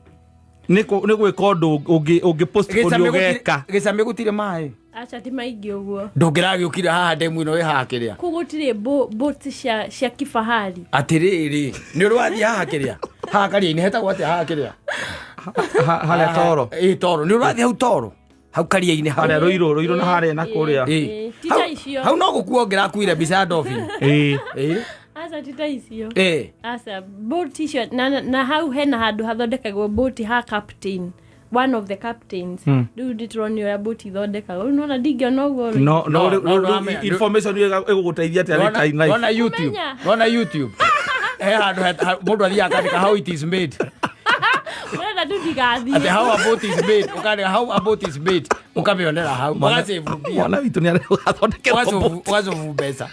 Nĩ gwĩka ũndũ ũngĩ postpone ũgeka. Gĩcamĩ gũtirĩ maĩ. Aca, ti maingĩ ũguo. Ndũngĩragĩũkire haha ndemu ĩno ĩ haha kĩrĩa. Kũu gũtirĩ boat cia kifahari. Atĩrĩrĩ, nĩ ũrĩ wathiĩ haha kĩrĩa, haha karia-inĩ hetagwo atĩa haha kĩrĩa? Harĩa toro. Ĩ, toro. Nĩ ũrĩ wathiĩ hau toro, hau karia-inĩ hau? Harĩa rũirũ na harĩa na kũrĩa. Ĩ. Ĩ, ti ta icio. Hau no gũkua ũngĩrakuire mbica ya dolphin. Ĩĩ. Ĩ. Aca, ti ta icio. Ĩ. Aca, boat icio na hau hena handũ hathondekagwo boat ha captain, one of the captains. Rĩu ndĩtũronio ũrĩa boat ithondekagwo. Rĩu nona ndingĩona ũguo rĩ. No no. No, Rĩu no, no, rĩu information ĩyo ĩgũgũteithia atĩa later in life? Nona YouTube. Kũmenya. Nona YouTube he handũ mũndũ athiaga akandĩka "how it is made". Ũrenda tu ndigathiĩ. Atĩ "how a boat is made", ũkandĩka "how a boat is made", ũkamĩonera hau, ũgasave mbia. Mwana witũ nĩ athondekerwo boat. Ũgacũbu mbeca,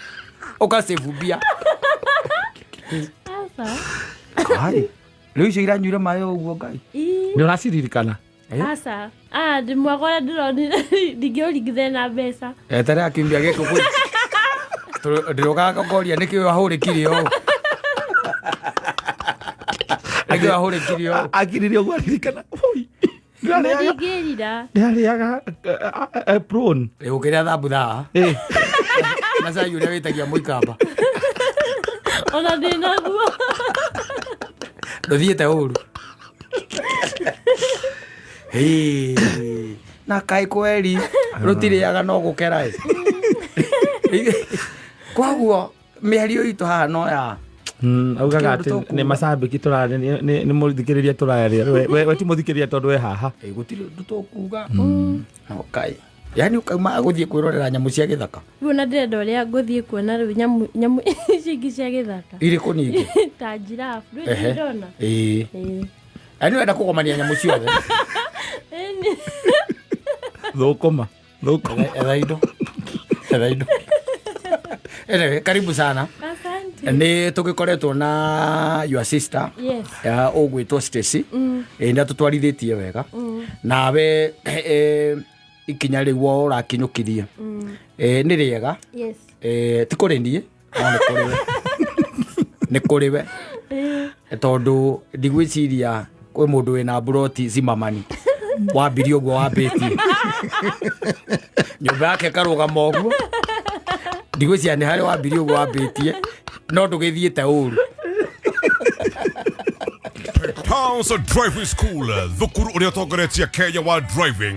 ũgasave mbia. Aca. Kai, rĩu icio iranyuire maĩ ũguo, Ngai. Ĩ. Nĩ ũraciririkana? Aca. Ah, ndĩ mwaka ũrĩa ndĩronire ndingĩũringithania na mbeca. Eterera kiumia gĩkĩ ndĩrokaga ngoria nĩkĩ wahũrĩkire ũũ, nĩkĩ wahũrĩkire ũũ. Akiririe ũguo aririkana. Oi, ndĩrarĩaga Ndingĩrira. ndĩrarĩaga prawn. Ũkĩrĩa thambutha Ĩ. na cai ũrĩa wĩtagia mũikamba. Ona ndĩnaguo. Ndũthiĩte ũru. Hĩ, na kaĩ kweri rũtirĩaga no gũkera ĩ. Koguo mĩario itũ haha no ya Augaga Kĩndũ atĩ tũkuga. nĩ macambĩki tũrarĩa, nĩ mũthikĩrĩria tũraria. We ti mũthikĩrĩria tondũ we haha. Ĩ, gũtirĩ ũndũ tũkuga no kai yani ũkauma gũthiĩ kwĩrorera nyamũ cia gĩthaka. Rĩu ona ndĩrenda ũrĩa ngũthiĩ kuona rĩu nyamũ ici ingĩ cia gĩthaka. Irĩkũ ningĩ? Ta giraffe. Rĩu Ehe. ndĩrona. Ĩĩ. Ĩĩ. Yaani wenda kũgomania nyamũ ciothe. Ĩni. Thũkũma thũkũma. Etha indo, etha indo. Anyway, karibu sana. Asante. Nĩ tũgĩkoretwo na your sister Yes. ya ũgwĩtwo Stacy. Ĩ, nĩ atũtwarithĩtie wega nawe. Ikinya rĩu o ũrakinyũkirie nĩ rĩega. Yes. Ti kũrĩ niĩ no nĩ kũrĩ we, nĩ kũrĩ we, tondũ ndigwĩciria kwĩ mũndũ wĩna mburoti cimamani wambirie ũguo wambĩtie nyũmba yake karũgama ũguo. Ndigwĩciria nĩ harĩ wambirie ũguo wambĩtie no ndũgĩthiĩte ũru. Towns Driving School, thukuru ũrĩa ũtongoretie Kenya wa driving.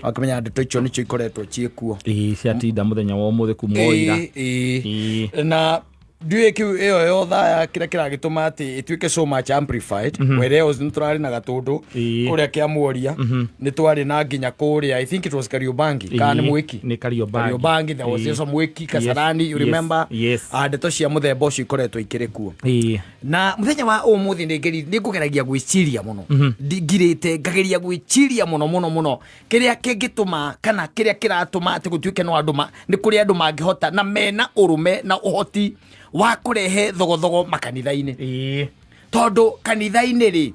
Wakĩmenya ndeto icio nĩcio ikoretwo ciĩkuo. Ĩĩ, ciatinda mũthenya wa ũmũthĩ kuma o ira. Ĩĩ, ĩĩ. Ĩĩ. Na Ndiũĩ kĩu ĩyo yotha kĩrĩa kĩragĩtũma atĩ ĩtuĩke so much amplified, whereas nĩ tũrarĩ na Gatũndũ, kũrĩa Kĩamuoria, nĩ twarĩ na nginya kũrĩa, I think it was Kariobangi kana nĩ Mwĩki. Nĩ Kariobangi. Kariobangi, there was also Mwĩki Kasarani, you remember? Yes. Ah, ndeto cia mũthemba ũcio ikoretwo ikĩrĩ kuo. Na mũthenya wa ũmũthĩ nĩ ngũgeragia gwĩciria mũno. Ngirĩte ngageria gwĩciria mũno mũno mũno kĩrĩa kĩngĩtũma kana kĩrĩa kĩratũma atĩ gũtuĩke no andũ nĩ kũrĩ andũ mangĩhota na mena ũrũme na ũhoti wa kũrehe thogothogo makanitha-inĩ, tondũ kanitha-inĩ rĩ,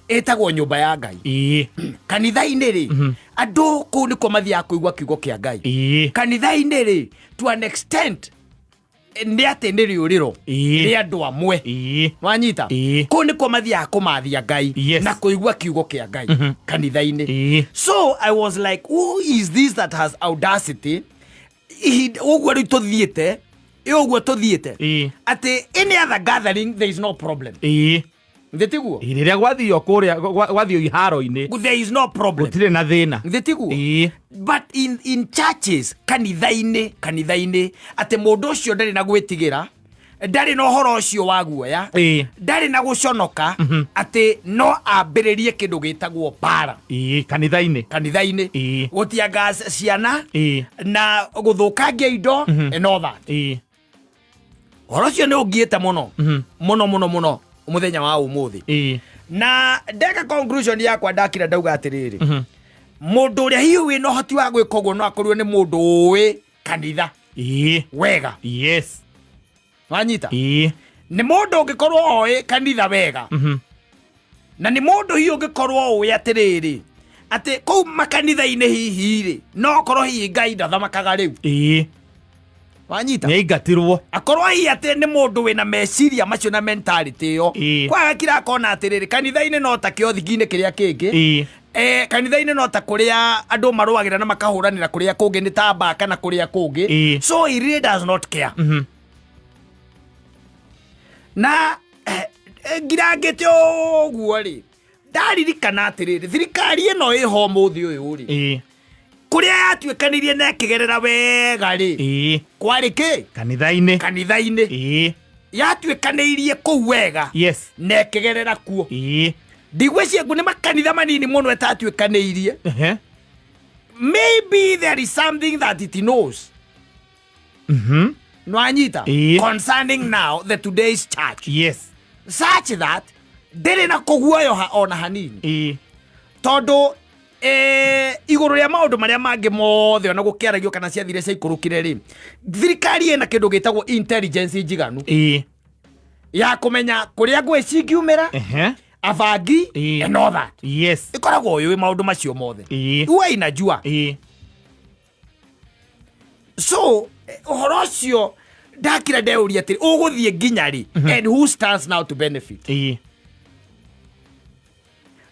ĩtagwo nyũmba ya Ngai. Kanitha-inĩ rĩ, andũ kũu nĩkuo mathiaga kũigua kiugo kĩa Ngai. Kanitha-inĩ rĩ, to an extent, nĩ atĩ nĩ rĩũrĩro rĩa andũ amwe. Wanyita? Kũu nĩkuo mathiaga kũmathia Ngai na kũigua kiugo kĩa Ngai kanitha-inĩ. So I was like, who is this that has audacity ihinda ũguo rĩu tũthiĩte ĩ ũguo tũthiĩte atĩ any other gathering there is no problem? Nthĩ tiguo? Rĩrĩa gwathio kũrĩa gwathio iharo-inĩ, there is no problem. Gũtirĩ na thĩna. Nthĩ tiguo? But in churches, kanitha-inĩ, kanitha-inĩ, atĩ mũndũ ũcio ndarĩ na gwĩtigĩra, ndarĩ na ũhoro ũcio wa guoya, ndarĩ na gũconoka atĩ no ambĩrĩrie kĩndũ gĩtagwo mbara. Kanitha-inĩ. Kanitha-inĩ, gũtianga ciana na gũthũkangia indo and all that. Ũhoro ũcio nĩ ũngiĩte mũno mũno mũno mũno mũthenya wa ũmũthĩ. Na ndeka conclusion yakwa, ndakira ndauga atĩrĩrĩ, mũndũ ũrĩa hihi wĩna ũhoti wa gwĩka ũguo no akorirwo nĩ mũndũ ũĩ kanitha wega. Wanyita? Nĩ mũndũ ũngĩkorwo oĩ kanitha wega, na nĩ mũndũ hihi ũngĩkorwo ũĩ atĩrĩrĩ, atĩ kũu makanitha-inĩ hihi rĩ, no okorwo hihi Ngai ndathamakaga rĩu. Wanyita? Nĩ aingatirwo. Akorwo hihi atĩ nĩ mũndũ wĩna meciria macio na mentality ĩyo, kwaga kira akona atĩrĩrĩ, kanitha-inĩ no ta kĩothi-inĩ kĩrĩa kĩngĩ. Kanitha-inĩ no ta kũrĩa andũ marũagĩra na makahũranĩra kũrĩa kũngĩ, nĩ ta mbaa kana kũrĩa kũngĩ. So he really does not care. Na ngirangĩte ũguo rĩ, ndaririkana atĩrĩrĩ, thirikari ĩno ĩho ũmũthĩ ũyũ rĩ, kũrĩa yatuĩkanĩirie na ĩkĩgerera wega rĩ, kwarĩ kĩ? Kanitha-inĩ. Kanitha-inĩ. Yatuĩkanĩirie kũu wega na ĩkĩgerera kuo. Ndigwĩciria nĩ makanitha manini mũno ĩtatuĩkanĩirie. Maybe there is something that it knows, nwanyita? Concerning now the today's church, such that ndĩrĩ na kũguoyoha ona hanini, tondũ igũrũ rĩa maũndũ marĩa mangĩ mothe ona gũkĩaragio kana ciathire ciaikũrũkire rĩ, thirikari ĩna kĩndũ gĩtagwo intelligence njiganu ya kũmenya kũrĩa ngũĩ cingiumĩra, abangi and all that. Ĩkoragwo yũĩ maũndũ macio mothe. Huwa inajua. So ũhoro ũcio ndakira ndeuria atĩrĩ, ũgũthiĩ nginya rĩ, and who stands now to benefit?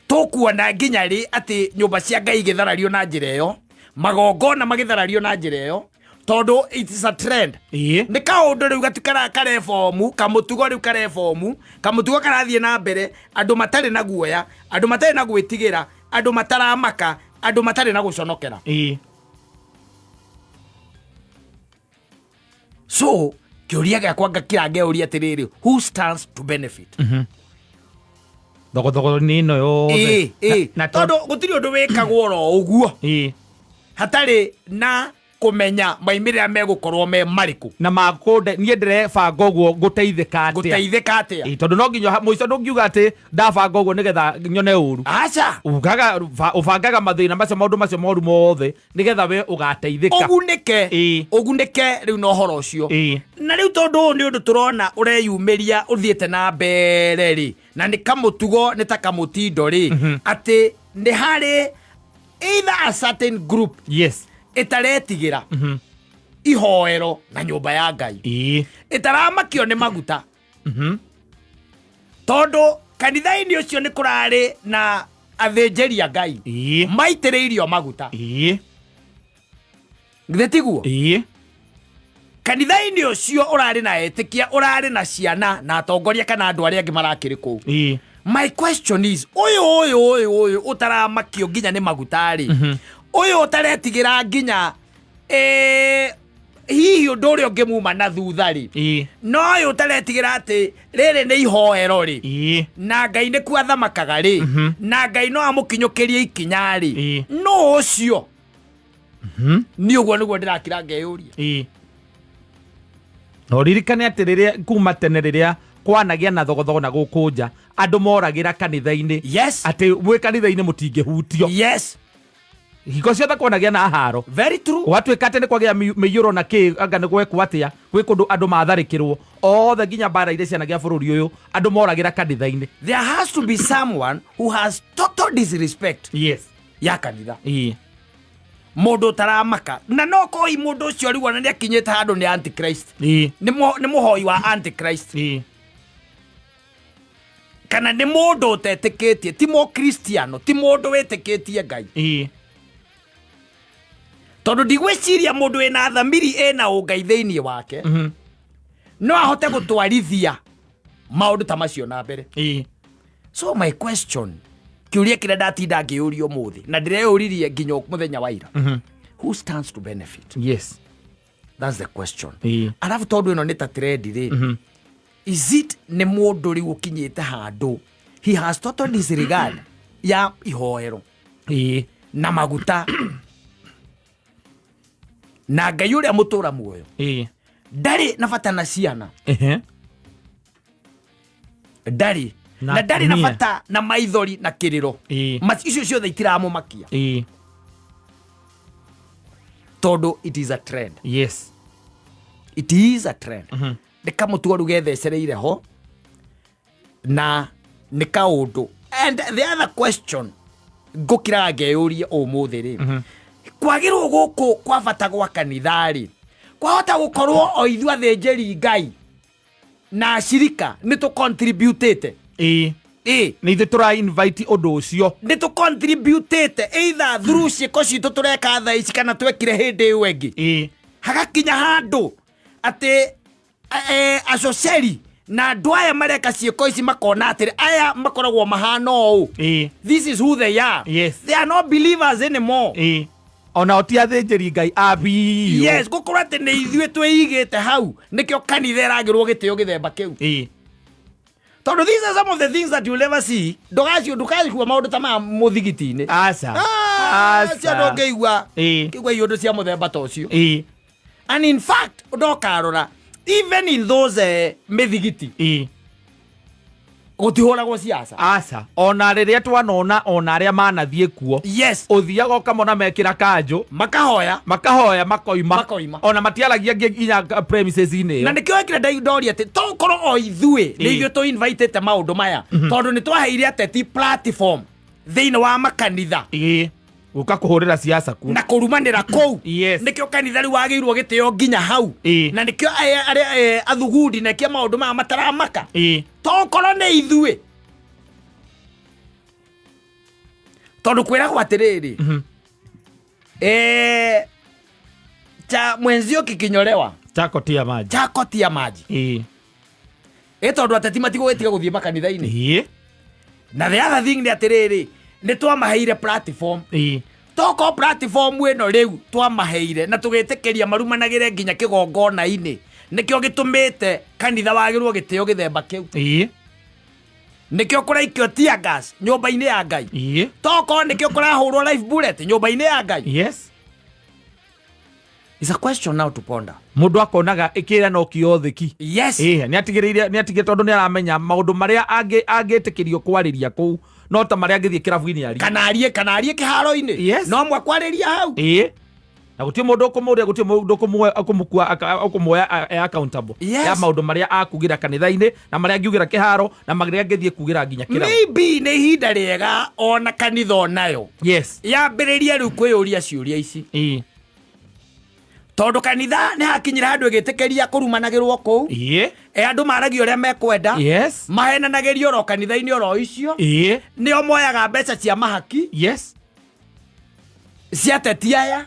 Tũkuona nginya rĩ atĩ nyũmba cia Ngai igĩtharario na njĩra ĩyo, magongona magĩtharario na njĩra ĩyo? Tondũ it is a trend. Nĩ kaũndũ rĩu gatikara karebomu kamũtugo, rĩu karebomu kamũtugo karathiĩ na mbere, andũ matarĩ na guoya, andũ matarĩ na gwĩtigĩra, andũ mataramaka, andũ matarĩ na gũconokera. So kĩũria gĩakwa ngakira ngeuria atĩrĩrĩ, who stands to benefit? Thogothogo-inĩ ĩno yothe. Ĩ Na tondũ gũtirĩ ũndũ wĩkagwo oro ũguo hatarĩ na kũmenya maimĩrĩra megũkorwo me marĩkũ. Na makũnde niĩ ndĩrebanga ũguo ngũteithĩka atĩa? Gũteithĩka atĩa? Tondũ no nginya mũico ndũngiuga atĩ ndabanga ũguo nĩgetha nyone ũru. Aca. Ugaga ũbangaga mathĩna macio, maũndũ macio moru mothe, nĩgetha we ũgateithĩka. Ũgunĩke. Ũgunĩke rĩu na ũhoro ũcio. Na rĩu tondũ ũyũ nĩ ũndũ tũrona ũreyumĩria ũthiĩte na mbere rĩ, na nĩ kamũtugo, nĩ ta kamũtindo rĩ, atĩ nĩ harĩ either a certain group ĩtaretigĩra ihoero na nyũmba ya Ngai, ĩtaramakio nĩ maguta, tondũ kanitha-inĩ ũcio nĩ kũrarĩ na athĩnjĩri a Ngai maitĩrĩirio maguta. Githĩ tiguo? Kanitha-inĩ ũcio ũrarĩ na etĩkia, ũrarĩ na ciana na atongoria kana andũ arĩa angĩ marakĩrĩ kũu. My question is, ũyũ ũyũ ũyũ ũyũ ũtaramakio nginya nĩ maguta rĩ, ũyũ ũtaretigĩra nginya Hihi ũndũ ũrĩa ũngĩmuma na thutha rĩ, no ũyũ ũtaretigĩra atĩ rĩrĩ nĩ ihoero rĩ, na Ngai nĩkuo athamakaga rĩ, na Ngai no amũkinyũkĩrie ikinya rĩ, no ũcio nĩ ũguo nĩguo ndĩrakira ngeyũria. Na ũririkane atĩ rĩrĩa kuma tene, rĩrĩa kwanagĩa na thogothogo na gũkũ nja, andũ moragĩra kanitha-inĩ, atĩ mwĩ kanitha-inĩ mũtingĩhutio. Hingo ciothe kwanagĩa na haro. Very true. Gwatuĩka atĩ nĩ kwagĩa mĩiyũro na kĩ, anga nĩ gwekwo atĩa, gwĩ kũndũ andũ matharĩkĩrwo othe, nginya mbara iria cianagĩa bũrũri ũyũ, andũ moragĩra kanitha-inĩ. There has to be someone who has total disrespect ya kanitha, mũndũ ũtaramaka, na no koi mũndũ ũcio rĩu ona nĩ akinyĩte handũ nĩ antichrist, nĩ mũhoi wa antichrist, kana nĩ mũndũ ũtetĩkĩtie, ti mũkristiano, ti mũndũ wĩtĩkĩtie Ngai, tondũ ndigwĩciria mũndũ wĩna thamiri ĩna ũngai thĩinĩ wake no ahote gũtwarithia maũndũ ta macio na mbere. So my question, kĩũria kĩrĩa ndatinda ngĩyũria ũmũthĩ na ndĩreyũririe nginya mũthenya wa ira, who stands to benefit? That's the question. Arabu tondũ ĩno nĩ ta trend rĩ, is it nĩ mũndũ rĩu ũkinyĩte handũ he has total disregard ya ihoero na maguta na Ngai ũrĩa mũtũra muoyo, ndarĩ na bata na ciana, ndarĩ na na ndarĩ na atumia. Bata na maithori na kĩrĩro. Icio ciothe itiramũmakia, tondũ it is a trend. It is a trend. Nĩ kamũtugo rĩu gethecereire ho na nĩ kaũndũ. And the other question ngũkiraga ngeyũria ũmũthĩ rĩ, kwagĩrwo gũkũ kwa bata gwa kanitha rĩ, kwahota gũkorwo o ithuĩ athĩnjĩri Ngai na acirika nĩ tũcontributĩte? Ĩ. Nĩ ithuĩ tũra invite ũndũ ũcio. Nĩ tũcontributĩte either through ciĩko citũ tũreka thaa ici kana twekire hĩndĩ ĩyo ĩngĩ, hagakinya handũ atĩ acoceri na andũ aya mareka ciĩko ici makona atĩrĩ, aya makoragwo mahana ũũ. This is who they are. They are not believers anymore. Ona ti athĩnjĩri Ngai a biũ. Yes, gũkorwo atĩ nĩ ithuĩ twĩigĩte hau nĩkĩo kanitha ĩragĩrwo gĩtĩo gĩthemba kĩu, tondũ these are some of the things that you'll never see. Ndũgacio, ndũkaigua maũndũ ta maya mũthigiti-inĩ. Aca. Ah, cio ndũngĩigua kĩigua iũndũ cia mũthemba ta ũcio. And in fact, ndokarora, even in those mĩthigiti, gũtihũragwo ciaca. Aca, ona rĩrĩa twanona ona arĩa manathiĩ kuo, ũthiaga ũkamona mekĩra kanjũ, makahoya, makahoya, makoima. Makoima. Ona matiaragia nginya premises-inĩ na ĩyo. Nĩkĩo ekire ndoria atĩ tokorwo o ithuĩ nĩ ithuĩ tũ invitĩte maũndũ maya, tondũ nĩ twaheire ateti platform thĩinĩ wa makanitha Gũka kũhũrĩra siasa kuo na kũrumanĩra kũu. Nĩkĩo kanitha rĩu wagĩirwo gĩtĩo nginya hau, na nĩkĩo arĩa athugundi na nĩkĩo maũndũ maya mataramaka. Tokorwo nĩ ithuĩ, tondũ kwĩragwo atĩrĩrĩ, cha mwenzio kikinyolewa chako tia maji. Chako tia maji. Ĩ tondũ ateti matigũgĩtiga gũthiĩ makanitha-inĩ. Na the other thing nĩ atĩrĩrĩ, nĩ twamaheire platform. Toko platform ĩno rĩu twamaheire na tũgĩtĩkĩria marumanagĩre nginya kĩgongona-inĩ, nĩkĩo gĩtũmĩte kanitha wagĩrwo gĩtĩo gĩthemba kĩu. Nĩkĩo kũraikio tear gas nyũmba-inĩ ya Ngai. Tokorwo nĩkĩo kũrahũrwo live bullet nyũmba-inĩ ya Ngai. It's a question now to ponder. Mũndũ akonaga ĩkĩra no kiothĩ ki. Ĩĩ, nĩ atigĩrĩire, nĩ atigĩrĩire, tondũ nĩ aramenya maũndũ marĩa angĩtĩkĩrio kwarĩria kũu no ta marĩa angĩthiĩ kĩrabu-inĩ arie. Kana arie kĩharo-inĩ. No mwakwarĩria hau. Ĩĩ, na gũtirĩ mũndũ ũkũmũria, gũtirĩ mũndũ ũkũmũkua, ũkũmuoya e accountable ya maũndũ marĩa akugĩra kanitha-inĩ na marĩa angiugĩra kĩharo na marĩa angĩthiĩ kugĩra nginya kĩrabu. Maybe nĩ ihinda rĩega ona kanitha onayo yambĩrĩrie rĩu kwĩyũria ciũria ici, tondũ kanitha nĩ hakinyire handũ ĩgĩtĩkĩria kũrumanagĩrwo kũu. E andũ maragia ũrĩa mekwenda, mahenanagĩrio oro kanitha-inĩ oro icio, nĩo moyaga mbeca cia mahaki cia ateti aya.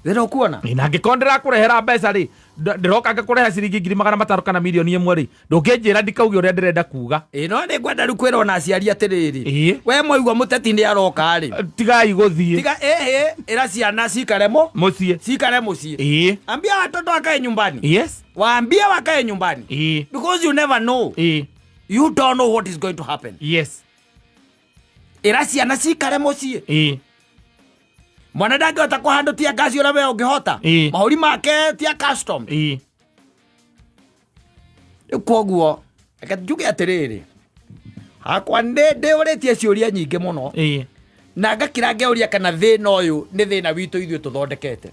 Thĩna ũkuona. Na angĩkorwo ndĩrakũrehera mbeca rĩ, Ndĩroka ngakũrehe ciringi 500,000 kana 1 mirioni rĩ, ndũngĩnjĩra ndikauge ũrĩa ndĩrenda kuga. Ĩ, no nĩ ngwenda rĩu kwĩra ona aciari atĩrĩrĩ, Ĩĩ. we mwaigua mũteti nĩ aroka rĩ, Tigai gũthiĩ. Tiga ĩhĩ, ĩra ciana cikare mo mũciĩ. Cikare mũciĩ. Ambia watoto wakae nyumbani. Waambie wakae nyumbani, because you never know. You don't know what is going to happen. Ĩra ciana cikare mũciĩ. Mwana ndangĩhota kũhandũ tear gas ũrĩa we ũngĩhota. Mahũri make tia custom. Rĩu koguo reke njuge atĩrĩrĩ, hakwa nĩ ndĩũrĩtie ciũria nyingĩ mũno, na ngakira ngeuria kana thĩna ũyũ nĩ thĩna witũ ithuĩ tũthondekete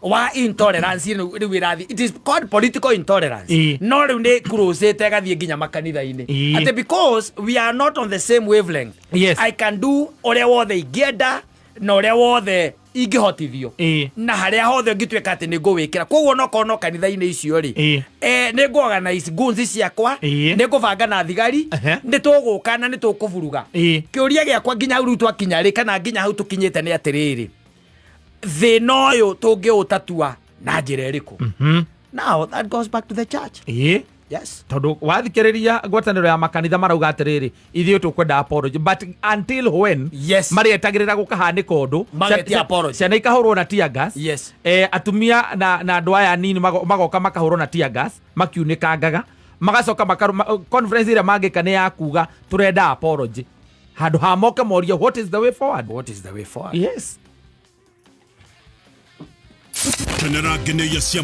wa intolerance rĩu rĩu ĩrathi, it is called political intolerance. No rĩu nĩ cruisĩte ĩgathiĩ nginya makanitha-inĩ, atĩ because we are not on the same wavelength, I can do ũrĩa wothe ingĩenda na ũrĩa wothe ingĩhotithio, na harĩa hothe ũngĩtuĩka atĩ nĩ ngũwĩkĩra. Koguo nokorwo no kanitha-inĩ icio rĩ, nĩ ngũ-organize goons ciakwa, nĩ ngũbanga na thigari, nĩ tũgũka na nĩ tũkũburuga. Kĩũria gĩakwa nginya hau rĩu twakinya rĩ, kana nginya hau tũkinyĩte, nĩ atĩrĩrĩ, thĩna ũyũ tũngĩũtatua na njĩra ĩrĩkũ? Now that goes back to the church. Yes. Tondũ wathikĩrĩria ngwatanĩro ya makanitha marauga atĩrĩrĩ, ithuĩ tũkwenda apology, but until when? Marĩetagĩrĩra gũkahanĩka ũndũ. Magetia apology. Ciana ikahũrwo na tear gas. Atumia na andũ aya anini magoka makahũrwo na tear gas, makiunĩkangaga, magacoka conference ĩrĩa mangĩka nĩ ya kuga tũrenda apology, handũ ha moke morie, what is the way forward? What is the way forward? Yes. Kenera ngeneia cia